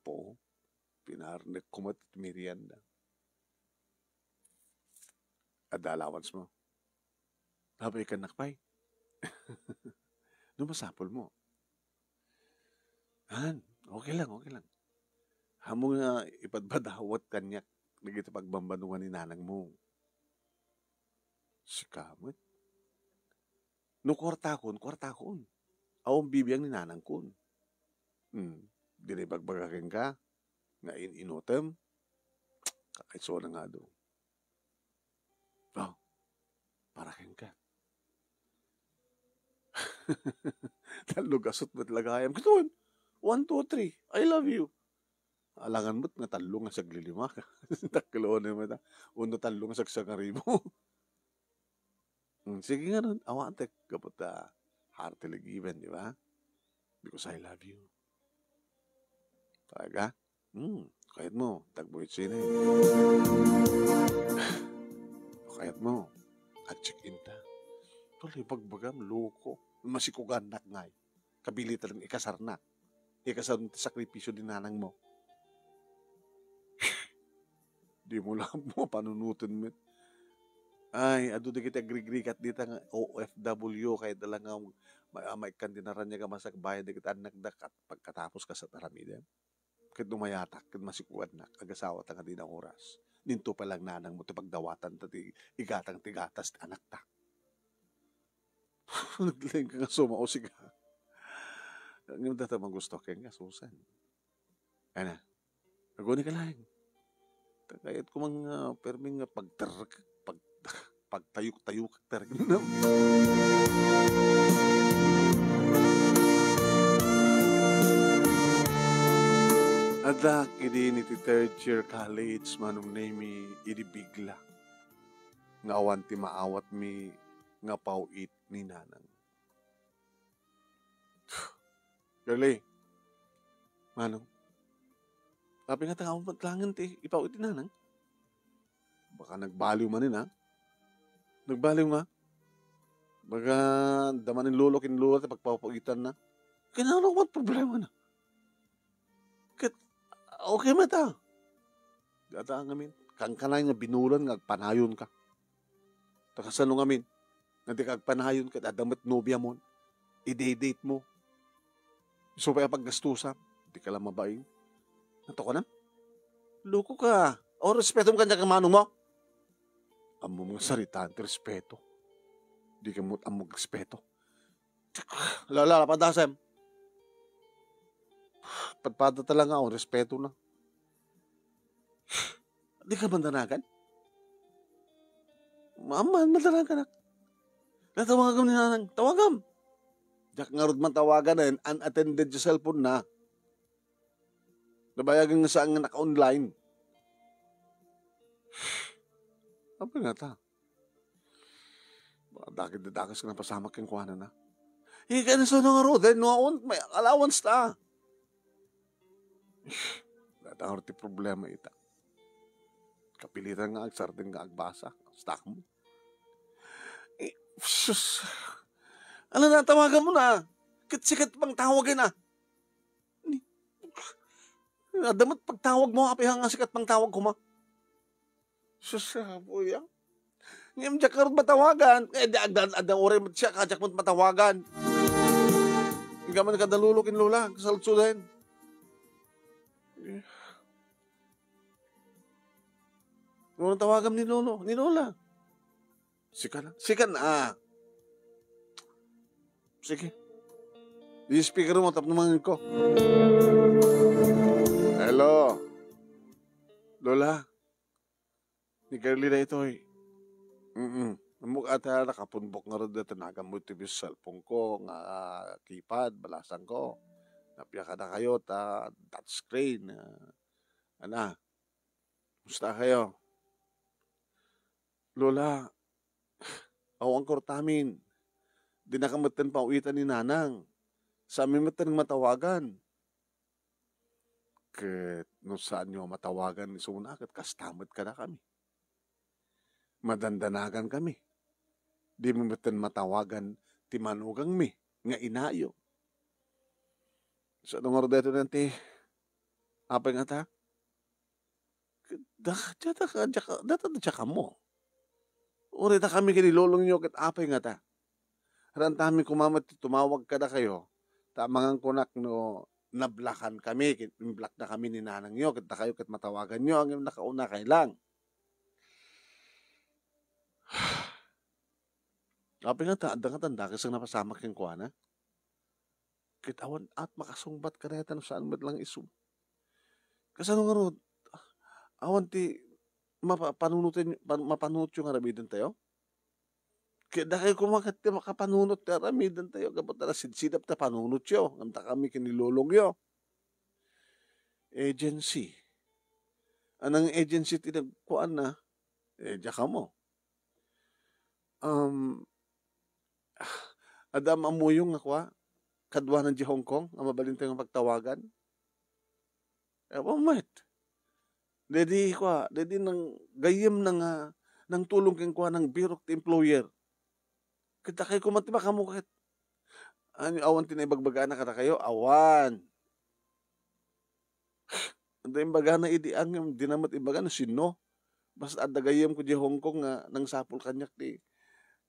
Po, pinarnek ko met ti merienda. Adda allowance mo? Apay, kannak pay. No, masapul mo. Han, okay lang, okay lang. Amo nga ipadpadawat kaniak dagiti pagbambanongan ni nanang mo. Sika met. No kuartakon, kuartakon. Awan bibiang ni nanangkon. Hmm, di na ibagbaga kenka nga in-inutem. Kakaisuna nga adu. Oh, para kenka. Tallo gasut met la gayam. Kitaen, one, two, three, I love you. Alangan met nga tallo nga saglilima. Taklonen met, ah. Uno tallo nga sagsangaribo. Hmm, sige nga nun, awatek, gapu ta heartily given, di ba? Because I love you. Talaga? Hmm, kayat mo, tagbuit sine. Kayat mo, at check-in ta. Tuloy, bagbagam, loko. Masikugannak ngay. Kabilitan ikasarnak. Ikasar ti sakripisyo di nanang mo. Di mo lang mo panunutan met. Ay, adu dagiti agrigrigat dita nga O F W, kayat da lang nga ma-, maikkan ti naraniag a masakbayan dagiti annakda kat-, pagkatapos kasat aramidem. Ket dumayatak, ket masikugannak, agasawata nga di na oras. Ninto pay lang nanang mo ti pagdawatan ta ti igatang ti gatas ti anakta. Naglaing ka nga sumao, siga. Ngem data magusto kenka, Susan. Ana, aguni ka laeng. Ta kayat ko man nga permi nga pagterrek, pag-, pagtayuk-tayuk, terrek, no? Adda idi niti third year college, Manong Nemy, idi bigla nga awan ti maawatmi nga paw-it ni nanang. Girlie, Manong, apay nga tangaw met laeng ti ipaw iti nanang? Baka nagbaliw manen, ha? Nagbaliw nga? Baga, damanin lolo ken lola ti pagpapawitan na. Kinano met problema na? Ket, okay met, ah. Data ngamin, Kankanayon nga binulan nga agpanayonka. Ta kasano ngamin nga dika agpanayon ket adda met nobiamon, i-date mo? Isu pay a paggastusam, dika la mabain. Nato ka na? Loko ka. O, respetom kaniak nga manong mo. Ammom nga saritaan ti respeto. Dika met ammo agrespeto. Lala, padasem. Padpada talaga ako, respeto na. Dika mandanagan? Maaman, madanagan ak. Natawagam ni nanang. Tawagam. Diak ngarud matawagan, eh, unattended ti cellphone na. Nabayagan nga saan nga naka-online. Apay nga ta? Dakes-dakes nga napasamak kenkuana na. Ika na sano nga ruden, no, awan, may allowance ta. Data nga ti problema ita. Kapilitan nga agsardeng nga agbasa. Stak mo. Eh, sus. Ala na, tawagan mo na. Ket sikat pang tawagan na. Ni, adda met pagtawag mo, apay nga sikat pang tawag ko ma. Sus, apoy, ah. Ngem diak ngarud matawagan. Eh, di, adda, adda uray met siya, kadiak met matawagan. Ika man kada lolo ken lola, kasaludsoden. Eh. Ano tawagam ni lolo, ni lola? Sika na. Sika na, ah. Sige. I-speaker mo, tapno mangan ko. Hello. Lola. Ni Carlina itoy. Mm-mm. Ammok ata nakapunbok ngarud dayta, nagammo iti cellphone ko nga keypad, balasang ko. Napia kadakayo ta touchscreen, ah, ana. Musta kayo? Lola, awan kwartamin. Dinaka metten pauwitan ni Nanang. Saanmi metten matawagan. Ket no saanyo a matawagan isuna, ket kasta met kadakami. Madandanagankami. Dimi metten matawagan ti manugangmi nga inayo. Saan ngarud daytoy ti apay nga ta? Da, data ka, data, data, data ka mo. Uray dakami ken ni lolongyo ket apay nga ta? Rantami koma met ti tumawag kadakayo, ta amangan kunak no nablakan kami, ket imblak na kami ni nanangyo, ket dakayo ket matawaganyo, ngem nakauna kay lang. Apay nga ta, adda nga tanda, kas napasamak kenkuana? Ket awan at makasungbat kadayta no saan met lang isu. Kasano ngarud? Awan ti mapa-, panunoten-, pan-, mapanunotyo nga aramidentayo? Ket dakayo koma ket ti makapanunot ti aramidentayo, gapu ta nasidsidap ta panunotyo, ngem dakami ken ni lolongyo. Agency. Anang agency ti nagkuanna? Eh, diak ammo. Um, adda ammoyo nga kua, kaduanan di Hong Kong, a mabalintayo nga pagtawagan? Awan met. Daydi kua, daydi nang gayyemna nga nangtulong kenkuana nga birok ti employer. Ket dakayo koma ti makamuket. Ania, awan ti naibagbagana kadakayo? Awan. Adda imbagana idi, ngem dina met imbaga no sinno. Basta adda gayyemko di Hong Kong nga nangsapul kaniak ti,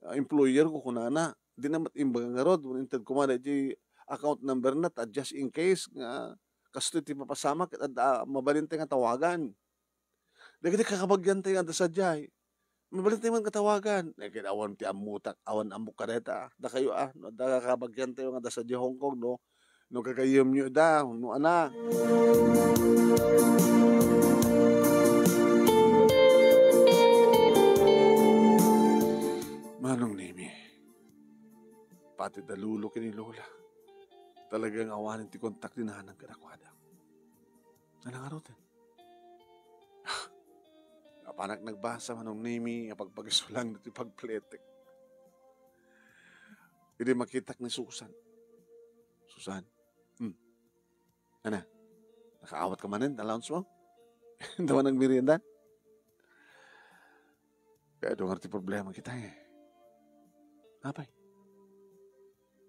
ah, employer ko, kunana. Dina met imbaga ngarud, inted koma daytoy account number na ta just in case nga kastoy ti mapasamak ket adda mabalintay nga tawagan. Dagiti kakabagiantayo nga adda sadiay, mabalintay man nga tawagan. Eh, ket awan ti ammotak, awan ammok kadayta. Dakayo, ah, no adda kakabagiantayo nga adda sadiay Hong Kong, no, no gagayyemyo da, no ana. Manong Nemi, pati da lolo ken ni lola, talaga nga awanen ti kontak ni nanang kadakuada. Nanang ngaruden. Apanak nagbasa, Manong Nemi, nga pagpagisulangna ti pagpletek. Idi makitak ni Susan. Susan, hmm. Ana, nakaawat ka manen, allowance mo? Dama nagmerienda? Kaya doon nga ti problema kita eh. Apay?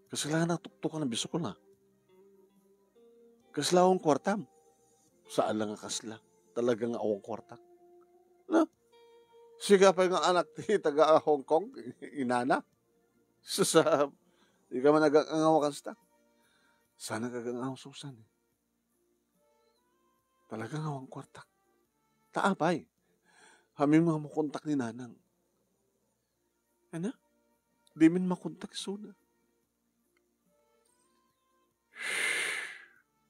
Kasla nga natuktokan a bisukol na. Kasla awan kuartam? Saan lang nga kasla. Talaga nga awan kuarta. No? Sika pay nga anak ti taga Hong Kong, inana. Sus, ah, di ka man agangaw kasta. Saan ka agangaw, Susan, eh. Talaga nga awan kuartak. Ta apay, amin nga makontak ni Nanang. Ana? Dimin makontak isuna.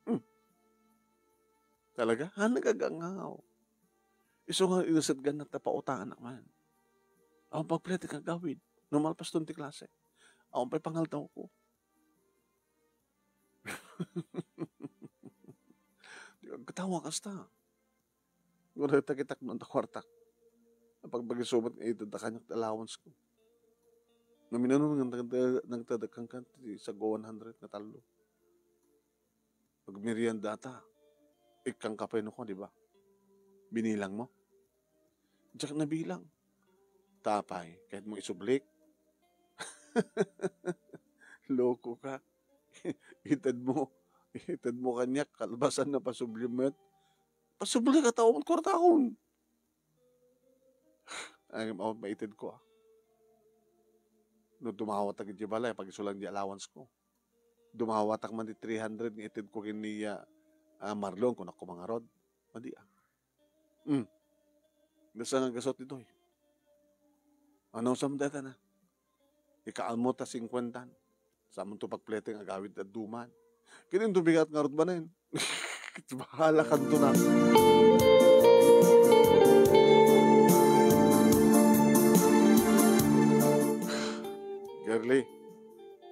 Hmm. Talaga? Ha, nagagangaw. Isu nga inusadgan na ta pautanak man. Awan pagpletek nga agawid. No malpas ton ti klase. Awan pay pangaldaw ko. Di agkatawa kasta. Ngura ta kitak no anta kuartak. Apagpagisubat nga ita da kaniak ti allowance ko. Naminano nga nagtada-, nagtadakkan kan ti sago one hundred nga tallo. Pagmerienda ta, ikkan ka pa no ko, di ba? Binilang mo? Diak nabilang. Ta apay, kayat mo isublik? Loko ka. Ited mo. Ited mo kaniak, kalbasan na pasubli met. Pasubli ka, tao mo, kuartakon. Ay, awan maited ko, ah. No dumawatak iti balay, pagisulang di allowance ko. Dumawatak man ti three hundred nga ited ko ken ni, ah, ah, Marlon, kunak ko mangarod. Madi, ah. Hmm. Nasa nga gasot ditoy. Ano sa data na? Ikaalmo ta singkuentan. Saman to pagpletek nga agawid ti adduman. Ken inton bigat ngarud manen. Bahala kanto na. Girlie,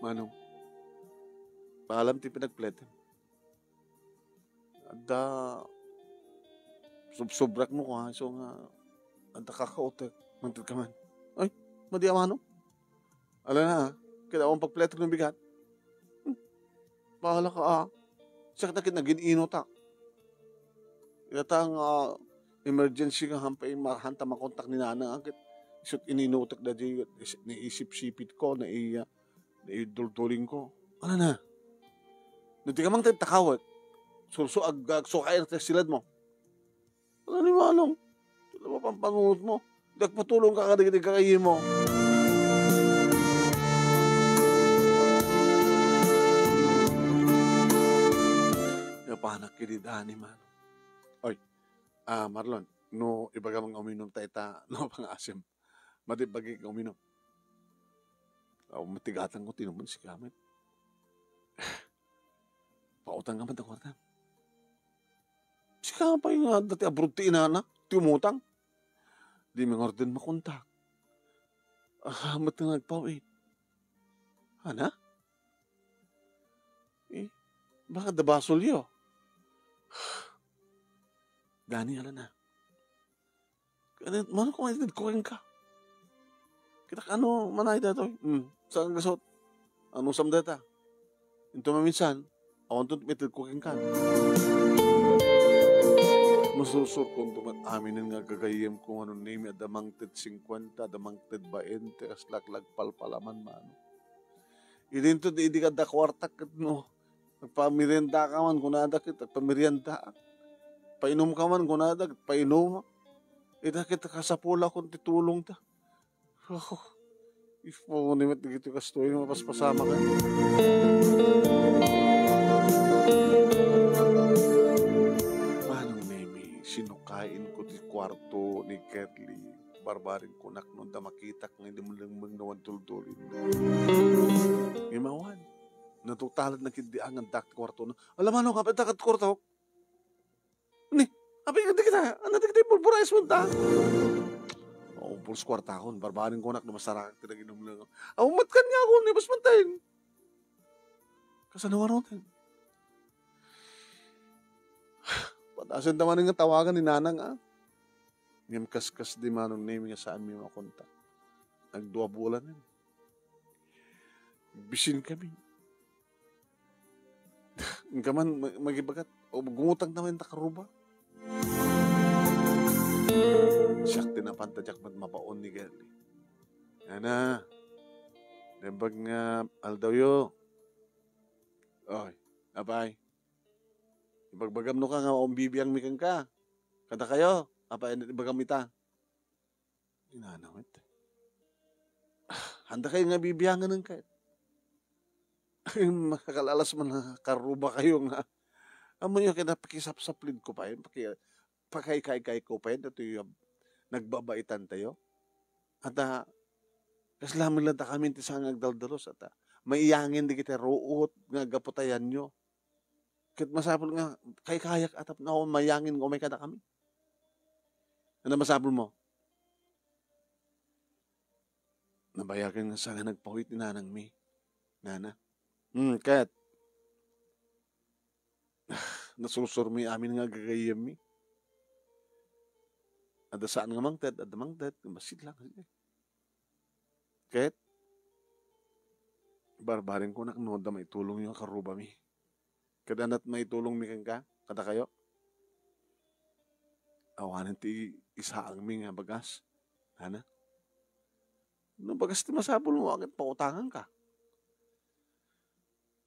Manong, paalam ti pinagpletem. Adda subsubrak no kua, isu nga adda kakautek, mangted ka man. Ay, madi a Manong. Ala na, ah, kailangan pagpletek no bigat. Hmm, bahala ka, ah. Siak na ket nagin-ino ta. Ita nga emergency nga hampay ma-, hanta makontak ni Nanang, ah, ket isut' ininutek da di, is-, naisipsipit ko, nai-, ah, naidulduling ko. Ala na? No di ka mangted takawek, surso ag-, agsukair ti silad mo. Ala ni Manong, ti la mapampanunot mo. Di agpatulong ka kadagiti gagayyem mo. Napanak kidi Dani, Manong. Oy, ah, Marlon, no ibagam nga uminom ta ita, no, pangaasim. Madi bagi nga uminom. Aw, matigatan ko, tinuman si Kamet. Pautang ka man ta kwarta. Sika pay nga adda ti abroad ti inana, ti umutang. Di mangorden makontak. Ah, met nga agpaw-it. Ana? Eh, baka da basolyo. Dani, ala na. Ano, mano ko maitid ko kenka? Kita ano, manay datoy. Hmm, saan gasot? Ano sam data? Into maminsan, awan to maitid ko kenka. Masursur ko into mat-, aminen nga gagayyem ko, ano, nimi, adda mangted singkuenta, adda mangted baente, kas laklagpalpalaman, mano. Idinto, di, di ka da kwarta ket no. Nagpamerienda ka man, kunada ket, nagpamerienda. Painom ka man, kunada ket, painom. Ita ket, kasapula kon ti tulong ta. Oh, ipo ni met dagiti kastoy, mapaspasama ka. Manong Nemi, sinukain ko ti kuarto ni Girlie. Barbaring kunak no adda makitak nga idumlengmeng no awan tuldulin. Ngem awan. Natungtalad na ket di angan dak ti kuarto na. Ala, Manong, apay ita ket kuarto? Ni, apay ket di kita, ano di kita, pulpura ismo ta? O, pulos kuartakon, barbaring kunak no masarakak ti nagidumleng. Aw, mat kaniak, ni bas manten. Kasano nga roten? Patasen ta manen nga tawagan ni Nanang, ah. Ngem kaskas di Manong Nemi nga saanmi makontak. Nagdua bulan yan. Bisin kami. Ngem man, ma-, magibagat, o gumutang ta manen ta karuba. Siak ti napanta diak met mabaon ni Girlie. Ana, naimbag nga aldawyo. Oy, apay. Ibagbagam no ka nga umbibiangmi kenka. Kadakayo, apay, ibagam ita. Inana met. Handa kayo nga bibiangan ket. Ay, makakalalas man nga karruba kayo nga. Amo yo kaya pakisapsaplid ko pa yun, paki-, pakaykaykaay ko pa yun, ito yung nagbabaitan tayo. At, ah, kasla man lang ta kami ti saan nga agdaldalos, at, ah, maiyangin di kita ruot nga agaputayan yo. Ket masapul nga kaykayak a tapno mayangin nga umay kadakami. Ano masapul mo? Nabayagen nga saan nga nagpawit ni nanangmi, nana. Hmm, ket nasursurmi amin nga gagayyemmi. Adda saan nga mangted, adda mangted, nga bassit lang. Ket, barbaring kunak no adda maitulongyo a karrubami. Ket ania ti maitulongmi kenka, kadakayo? Awanen ti isaangmi nga bagas. Ana? No bagas ti masapulmo, ket pautanganka.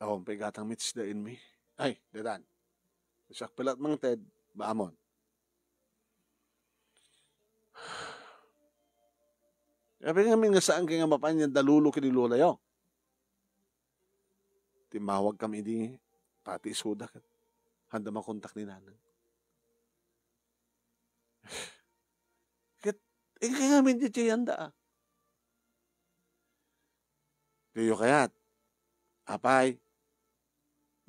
Awan pay gatang mi ti sidaenmi. Ay, dedan. Siak pay laeng mangted, baamon. Apay ngamin nga saan kayo nga mapan yan dalulo ken ni lolayo? Timmawag kami idi pati isuda ket handa makontak ni nanang. Ket inka ngamin diay yanda, a. Diyo kayat, apay,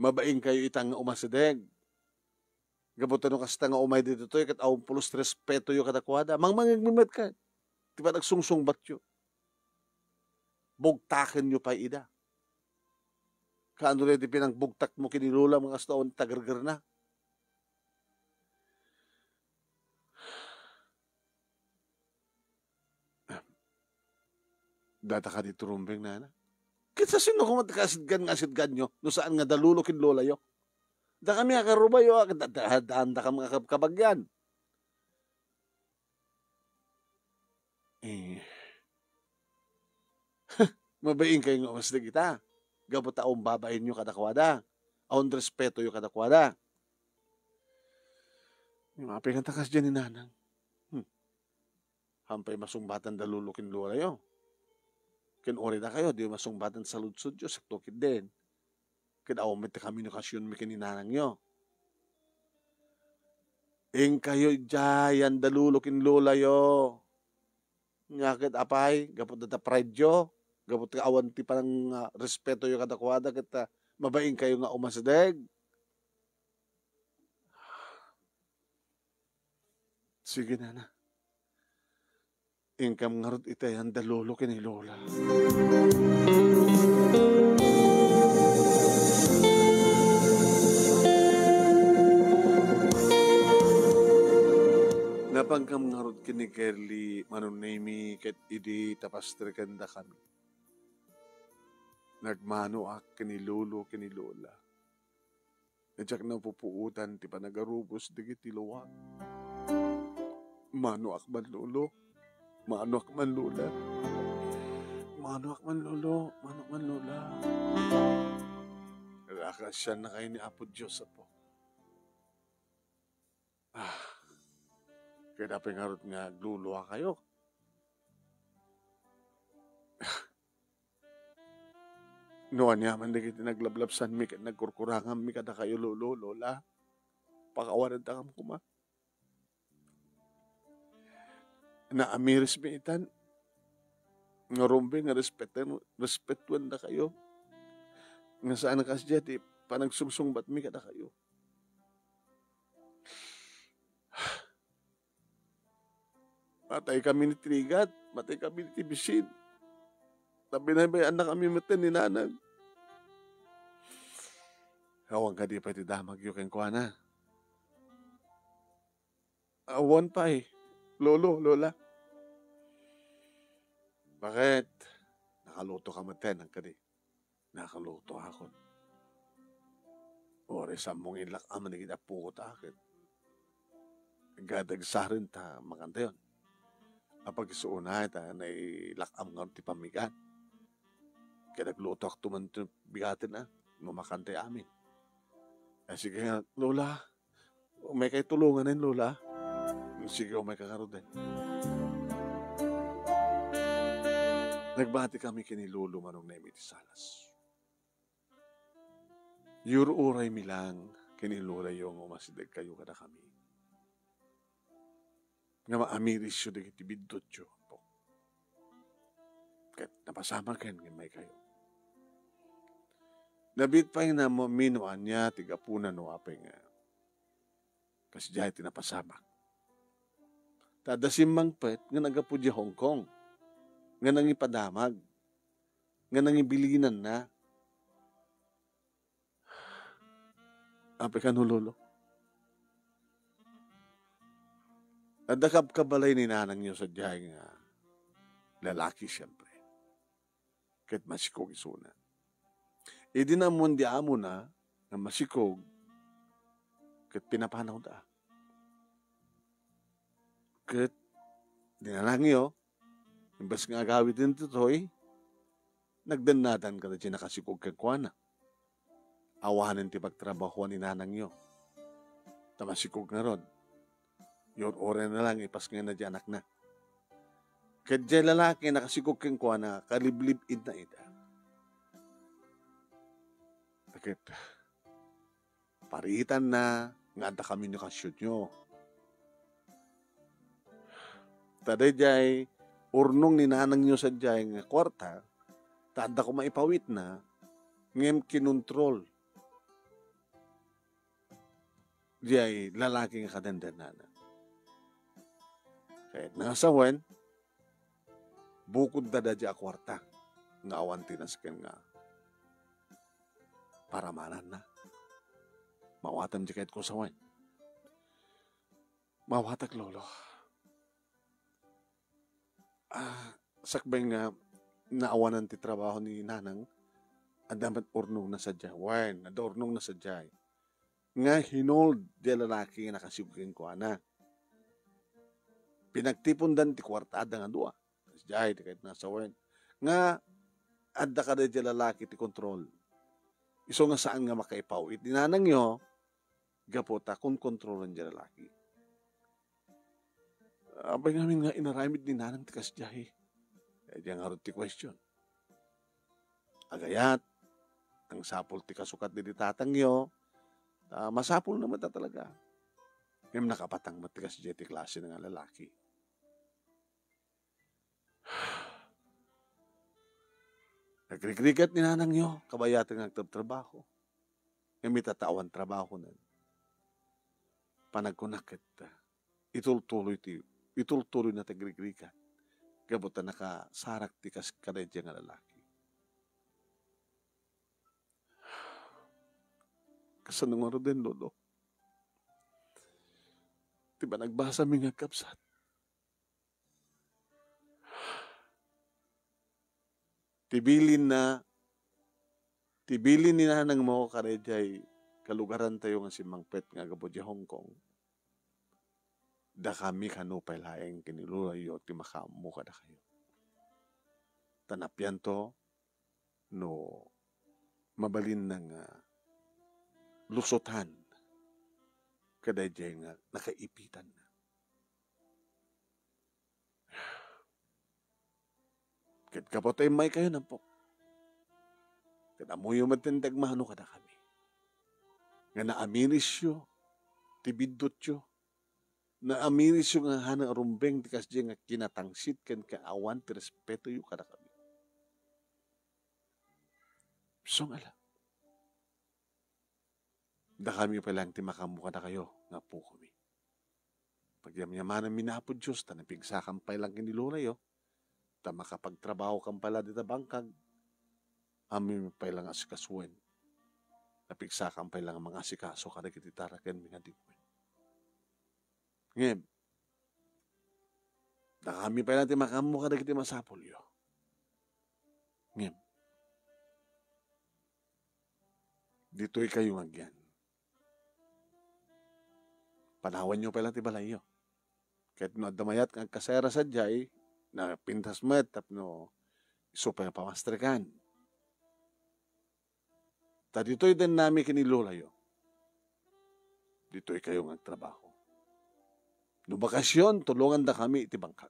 mabain kayo ita nga umasideg. Gapu ta no kasta nga umay ditoy, ket awan pulos ti respetoyo kadakuada. Mangmangegmi met ket ti panagsungsungbatyo. Bugtakenyo pay ida. Kaano daydi pinagbugtakmo ken ni lolam nga kasta awan ti tagergerna? Data kadi ti rumbeng, nana. Ket sasino koma ti kasidgan nga asidganyo no saan nga dalulo ken lolayo? Dakami a karrubayo, a, da-, da-, daan dakam nga kab-, kabagyan. Eh. Mabain kayo nga umas dagita. Gapu ta awan babainyo kadakuada. Awan respetoyo kadakuada. Nga apay nga takas dyan ni nanang. Hmm. Hampay masungbatan da lolo ken lolayo. Ken uray dakayo, di masungbatan saludsodyo, sakto ketdin. Ket awan met ti komunikasionmi ken ni nanangyo. Inkayo idiay yan da lolo ken lolayo. Nga ket apay, gapu ta prideo, gapu ta awan ti panang, ah, respetoyo kadakuada, ket, ah, mabain kayo nga umasideg. Sige, nana. Inkam ngarud iti ayan da lolo ken ni lola. Napankam ngarud ken ni Kerly, Manong Nemy, ket idi ta pastrikendakami. Nagmanoak ken ni lolo ken ni lola. Diak napupuotan ti panagarubos dagiti luak. Manoak man, lolo. Manoak man, lola. Manoak man, lolo. Manoak man, lola. Kakasiannakayo ni Apo Dios, Apo. Ah, kayat pay ngarud nga agluluakayo. No aniaman dagiti naglablabsanmi ket nagkurkuranganmi kadakayo, lolo, lola, pakawanandakam koma. Naamirismi itan nga rumbeng nga respeten-, respetuendakayo. Nga saan a kasdiay ti panagsungsungbatmi kadakayo. Matay kami ni trigat, matay kami ni tibisin. Ta binaybay-annakami metten ni nanang. Awan kadi pay ti damagyo kenkuana? Awan pay, lolo, lola. Bakit? Nakaluto ka metten, kadi? Nakalutoakon. Uray sammong inlak-am dagiti appo ta ket agdagdagsa ta makantayon. Apag isu unay ta nailak-am ngarud ti pammigaan. Ket aglutoakto man ti bigaten a, no makantay amin. Ay, sige nga, Lola. Umay kay tulonganen, Lola. Sige, umay ka ngaruden. Nagbati kami ken ni Lolo manong naim iti salas. Yur-uray mi lang ken ni Lolayo nga umasideg kayo kadakami. Nga maamirisyo dagiti biddutyo, Apo. Ket napasamaken nga immay kayo. Nabiit pay nga mamino ania ti gapuna no apay nga kasdiay ti napasamak. Ta adda simmangpet nga naggapu di Hong Kong, nga nangipadamag, nga nangibilinanna. Apay kano, Lolo? Adda kabkabalay ni nanangyo sadiay nga lalaki, siempre. Ket masikog isuna. Idi naammoan di amona nga masikog, ket pinapanawda. Ket di nanangyo, imbes nga agawiden ditoy, nagdannadan kadagiti nakasikog kenkuana. Awanen ti pagtrabahoan ni nanangyo. Ta masikog ngarud. Yur-uray na lang ipasngayna di anakna. Ket diay lalaki nakasikog kenkuana, kaliblib-idna ida. Ket pariitanna nga adda kami ni kasyudyo. Ta daydiay urnong ni nanangyo sadiay nga kuarta, ta adda koma ipawitna, ngem kinontrol diay lalaki nga kadendennana. Ket nasawen, bukodda daydiay a kuarta nga awan ti nasken nga paramananna. Mawatem di kayatko sawen. Mawatek, Lolo. Ah, sakbay nga naawanan ti trabaho ni Nanang, adda met urnongna sadiay. Wen, adda urnongna sadiay. Nga hinold diay lalaki nga nakasikog kenkuana. Pinagtipondan ti kuarta, adda nga dua. Sadiay, di kayat nasawen. Nga adda kadaydiay lalaki ti kontrol. Isu nga saan nga makaipaw-it ni nanangyo, gapu ta konkontrolen diay lalaki. Apay ngamin nga inaramid ni nanang ti kasdiay? Daydiay ngarud ti question. Agayat, nangsapul ti kasukat didi tatangyo, ta masapulna met a talaga. Ngem nakapatang met ti kasdiay ti klase nga lalaki. Nagrigrigat ni nanangyo, kabayaten nga agtrabtrabaho. Ngem ita ta awan trabahonen. Panagkunak ket, itultuloy ti, itultuloyna ti agrigrigat. Gapu ta nakasarak ti kas-, kadaydiay nga lalaki. Kasano ngaruden, Lolo? Ti panagbasami nga agkabsat. Ti bilinna, ti bilin ni nanangmo kadaydiay kalugarantayo nga simmangpet nga aggapu diay Hong Kong. Dakami kano pay laeng ken ni lolayo ti makaammo kadakayo. Ta napianto no mabalinna nga lusotan kadaydiay nga nakaipitanna. Ket gapu ta immaykayo, Apo, ket ammoyo met ti agmano kadakami nga naamirisyo ti biddutyo, naamirisyo nga haanen a rumbeng ti kasdiay nga kinatangsit ken kaawan ti respetoyo kadakami. Sungala. Dakami pay laeng ti makaammo kadakayo nga appokomi. Pagyamyamanenmi ni Apo Dios ta napigsakan pay laeng ken ni lolayo, ta makapagtrabahokan pay la dita bangkag. Amin pay laeng asikasuen. Napigsakan pay laeng mangasikaso kadagiti tarakenmi nga di wen. Ngem, dakami pay laeng ti makaammo kadagiti masapulyo. Ngem, ditoy kayo nga agyan. Panawanyo pay la ti balayyo. Ket no adda mayat nga agkasera sadiay, napintas met tapno isu pay nga pamastrekan. Ta ditoy dennami ken ni lolayo. Ditoy kayo nga agtrabaho. No bakasion, tulongandakami iti bangkag.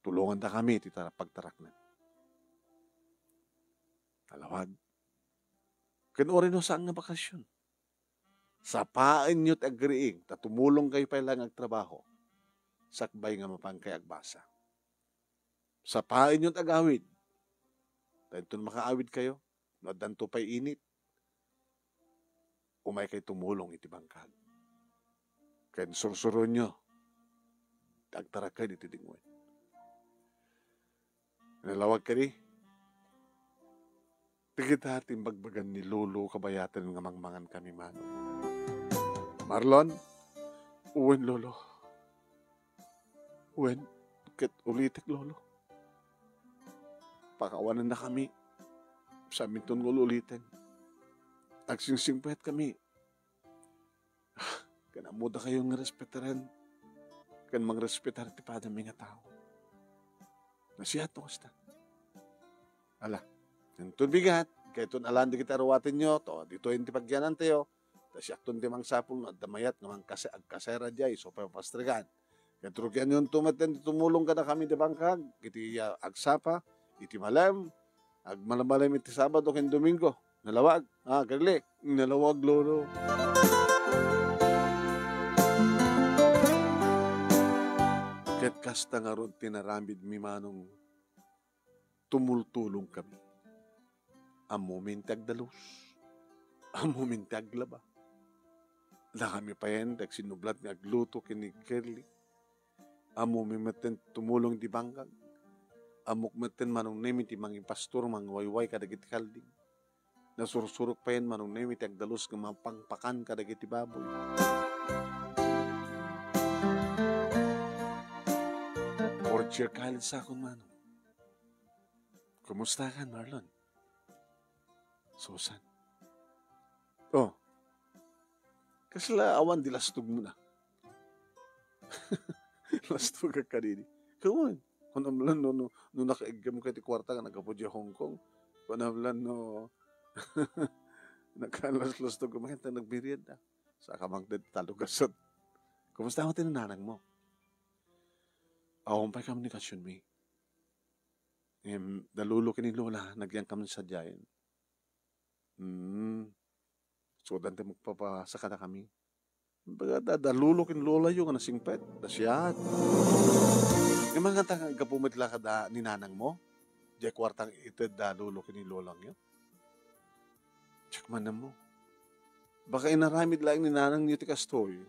Tulongandakami iti tara-, pagtaraknan. Nalawag. Ken uray no saan nga bakasion, sapaenyo ti agriing ta tumulongkayo pay laeng agtrabaho sakbay nga mapankayo agbasa. Sapaenyo ti agawid. Ta inton makaawidkayo, no addanto pay init, umaykayo tumulong iti bangkag. Ken sursuronyo ti agtaraken iti dingwen. Nalawag kadi? Dagita ti imbagbagan ni Lolo kabayaten nga mangmangan kami, Manong. Marlon? Wen, Lolo. Wen, ket ulitek, Lolo. Pakawanennakami. Saminton nga ul-uliten. Agsingsingpetkami. Ken ammodakayo nga respetaren ken mangrespetar ti padami nga tao. Nasiatto kasta. Ala, inton bigat, kayton alan dagiti aruatenyo, to, ditoy ti pagyanantayo, ta siakton ti mangsapul no adda mayat nga mangkase-, agkasera diay isu pay papastrigan. Ket rugianyonto met ti tumulong kadakami ti bangkag, iti, ah, agsapa, iti malem, agmalamalem iti Sabado ken Domingo. Nalawag, ah, Curly, nalawag, Lolo. Ket kasta ngarud ti naramidmi, Manong, tumultulongkami. Ammomin ti agdalus. Ammomin ti aglaba. Dakami payen ti agsinnublat nga agluto ken ni Curly. Ammomi metten tumulong iti bangkag. Ammok metten Manong Nemi ti mangipastor, mangwayway kadagiti kalding. Nasursurok payen Manong Nemi ti agdalus nga mapangpakan kadagiti baboy. Fourth year college sa akon, Manong. Kumusta kan, Marlon? Susan. Oh. Kasla awan di lastogmo na. Lastogak kadidi. Come on. Kunam lang no, no, no nakaiggem ka iti kuarta nga naggapu di Hong Kong. Kunam lang no, nagkalaslastog ko, makita nagmerienda. Sa kamangted talugasat. Kumusta mo tinanang mo? Awan pay komunikasyon mi. Em, da lolo ken ni lola, nagyan kami sadiayen. Hmm. Sudan ti magpapasa kadakami. Baga da, da lolo ken lolayo nga nasingpet, da siat. Nga mangata nga gapu met la kada ni nanang mo? Diay kuartang ited da lolo ken ni lolang yo? Check man mo. Baka inaramid laeng ni nanang yo ti kastoy.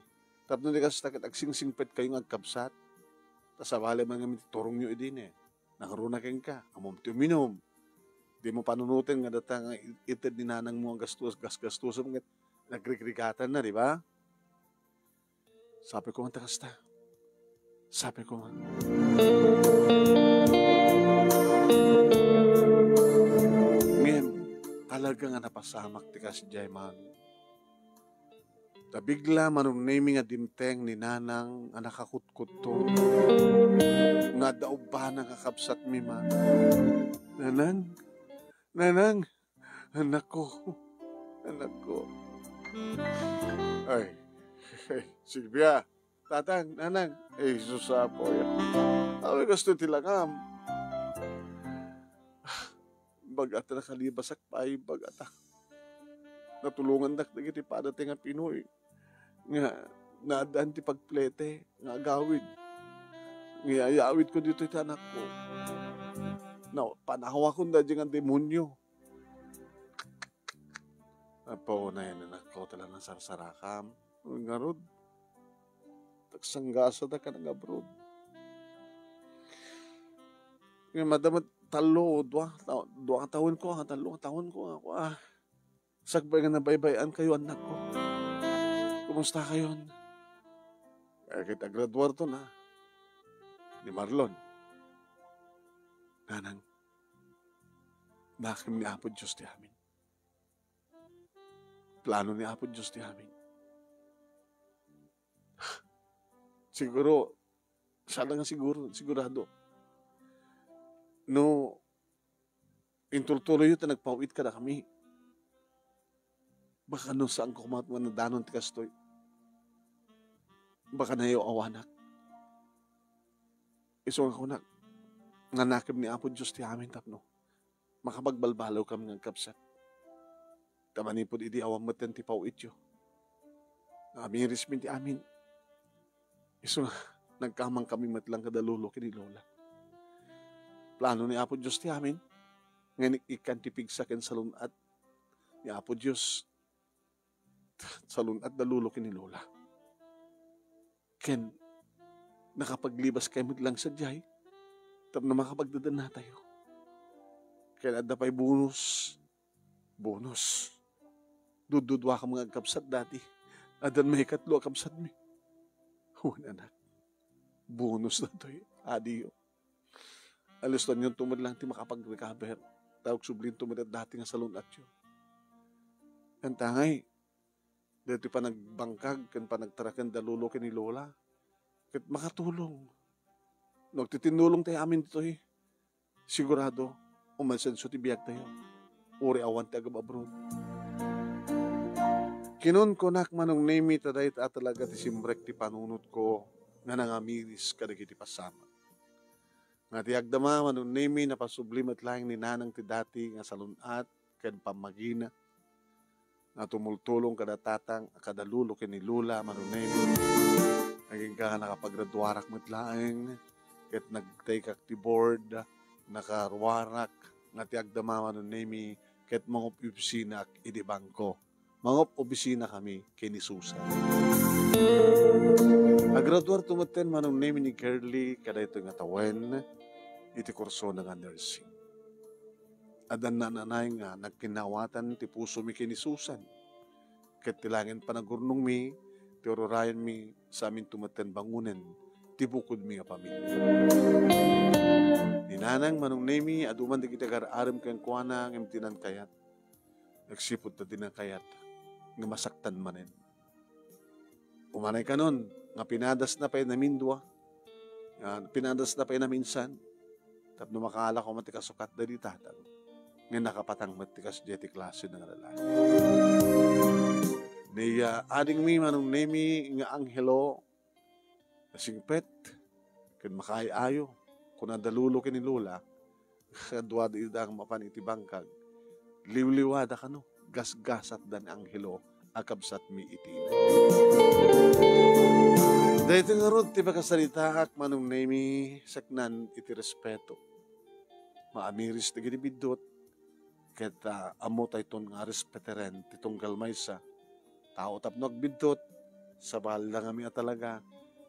Tapno di kasta ket agsingsingpet kayo nga agkabsat. Ta sabali man ngamin ti turong yo idin eh. Nakaruna kenka, ammom ti uminum. Di mo panunoten nga data nga it-, ited ni nanang mo ang gastos, gas-, gastos, ket nagrigrigatanna, di ba? Sabi ko man ta kasta. Sabi ko man. Ngem, talaga nga napasamak ti kasdiay man. Ta bigla Manong Nemi nga dimteng ni Nanang a nakakutkutto nga adda ubbana nga kabsatmi man. Nanang, Nanang, anakko, anakko. Ay, Silvia, Tatang, Nanang, ay, Jesus, Apo, ya. Awi kasto ti langam. Baga ta nakalibasak pay, baga ta. Natulongandak dagiti padati nga Pinoy nga naaddaan ti pagplete nga agawid. Nga iyayawidko ditoy ti anakko. Na, panawakon daydi nga demonyo. Apo, nayan anakko, talaga sarsarakam. Ngarud, tagsanggasadak nga nag-abroad. Nga madama tallo, dua, ta-, dua nga tawenko, ah, tallo nga tawenko, ah, ah. Sakbay nga nabaybay-ankayo, annakko. Kumusta kayon? Kaya ket agraduarto na ni Marlon. Nanang, nakem ni Apo Dios ti amin. Plano ni Apo Dios ti amin. Siguro, saan nga siguro, sigurado. No, intultuloyyo ti nagpaw-it kadakami. Baka no saan ko koma nga nadanon ti kastoy. Baka nayaw-awanak. Isu nga kunak, Nanakem ni Apo Dios ti amin tapno makapagbalbaliwkami nga agkabsat. Ta manipud idi awan metten ti paw-ityo, amirismi ti amin. Isu nga, nagkamangkami met lang kada lolo ken ni lola. Plano ni Apo Dios ti amin, nga inik-ikkan ti pigsa ken salun-at ni Apo Dios. Salun-at da lolo ken ni lola. Ken nakapaglibaskay met lang sadiay tapno makapagdadannatayo. Ken adda pay bonus. Bonus. Dudduduakam nga agkabsat dati. Addan maikatlo a kabsatmi. Wen, anak. Bonus datoy. Adiyo. Alistanyon to met lang ti makapag-recover. Ta agsublinto met dati nga salun-atyo. Anta ngay, daytoy panagbangkag ken panagtaraken da lolo ken ni lola ket makatulong. No agtitinnulong tay amin ditoy, sigurado, umasenso ti biagtayo. Uray awan ti agab-abroad. Kinunkunak, Manong Nemi, ta dayta a talaga ti simrek ti panunotko nga nangamiris kadagiti pasamak. Nga ti agdama, Manong Nemi, napasubli met laeng ni Nanang ti dati nga salun-at ken pammagina nga tumultulong kada tatang, kada lolo ken ni lola, Manong Nemi. Agingga nga nakapagraduarak met laeng ket nag-take ak ti board, nakaruarak. Nga ti agdama, Manong Nemi, ket mangob-obisinaak idi bangko. Mangob-obisinakami ken ni Susan. Agraduarto metten, Manong Nemi, ni Girlie kadaytoy nga tawen iti kursona nga nursing. Addan nananay nga nagkinnawatan ti pusomi ken ni Susan. Ket ti laeng panagurnongmi, ti ururayenmi, sa aminto metten bangonen ti bukodmi nga pamilya. Ni Nanang, Manong Nemi, adu man dagiti agar-arem kenkuana ngem dinan kayat. Nagsipud ta dinan kayat nga masaktan manen. Umanay kanon nga pinadasna pay namindua, nga pinadasna pay naminsan, tapno makaalako met ti kasukat daydi tatang, nga nakapatang met ti kasdiay ti klase nga lalaki. Ni, ah, adingmi, Manong Nemi, nga anghelo, nasingpet, ken makaay-ayo, kuna da lolo ken ni lola, kaduada ida nga mapan iti bangkag, liwliwada kano, gasgasatda ni anghelo a kabsatmi iti inay. Daytoy ngarud ti pakasaritaak, Manong Nemi, saknan iti respeto. Maamiris dagiti biddut, ket, ah, ammotayton nga respeteren ti tunggal maysa. Tao tapno agbiddut, sabali la ngamin a talaga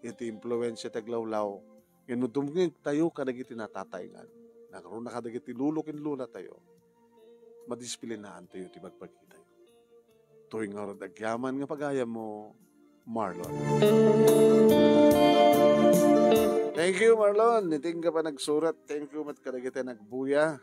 iti impluensia ti aglawlaw. Ngem no dumngegtayo kadagiti natataengan, nangruna kadagiti lolo ken lolatayo, madisiplinaantayo ti bagbagitayo. Toy ngarud agyaman nga pagayammo, Marlon. Thank you, Marlon. Iti ingga panagsurat, thank you met kadagiti nagbuya.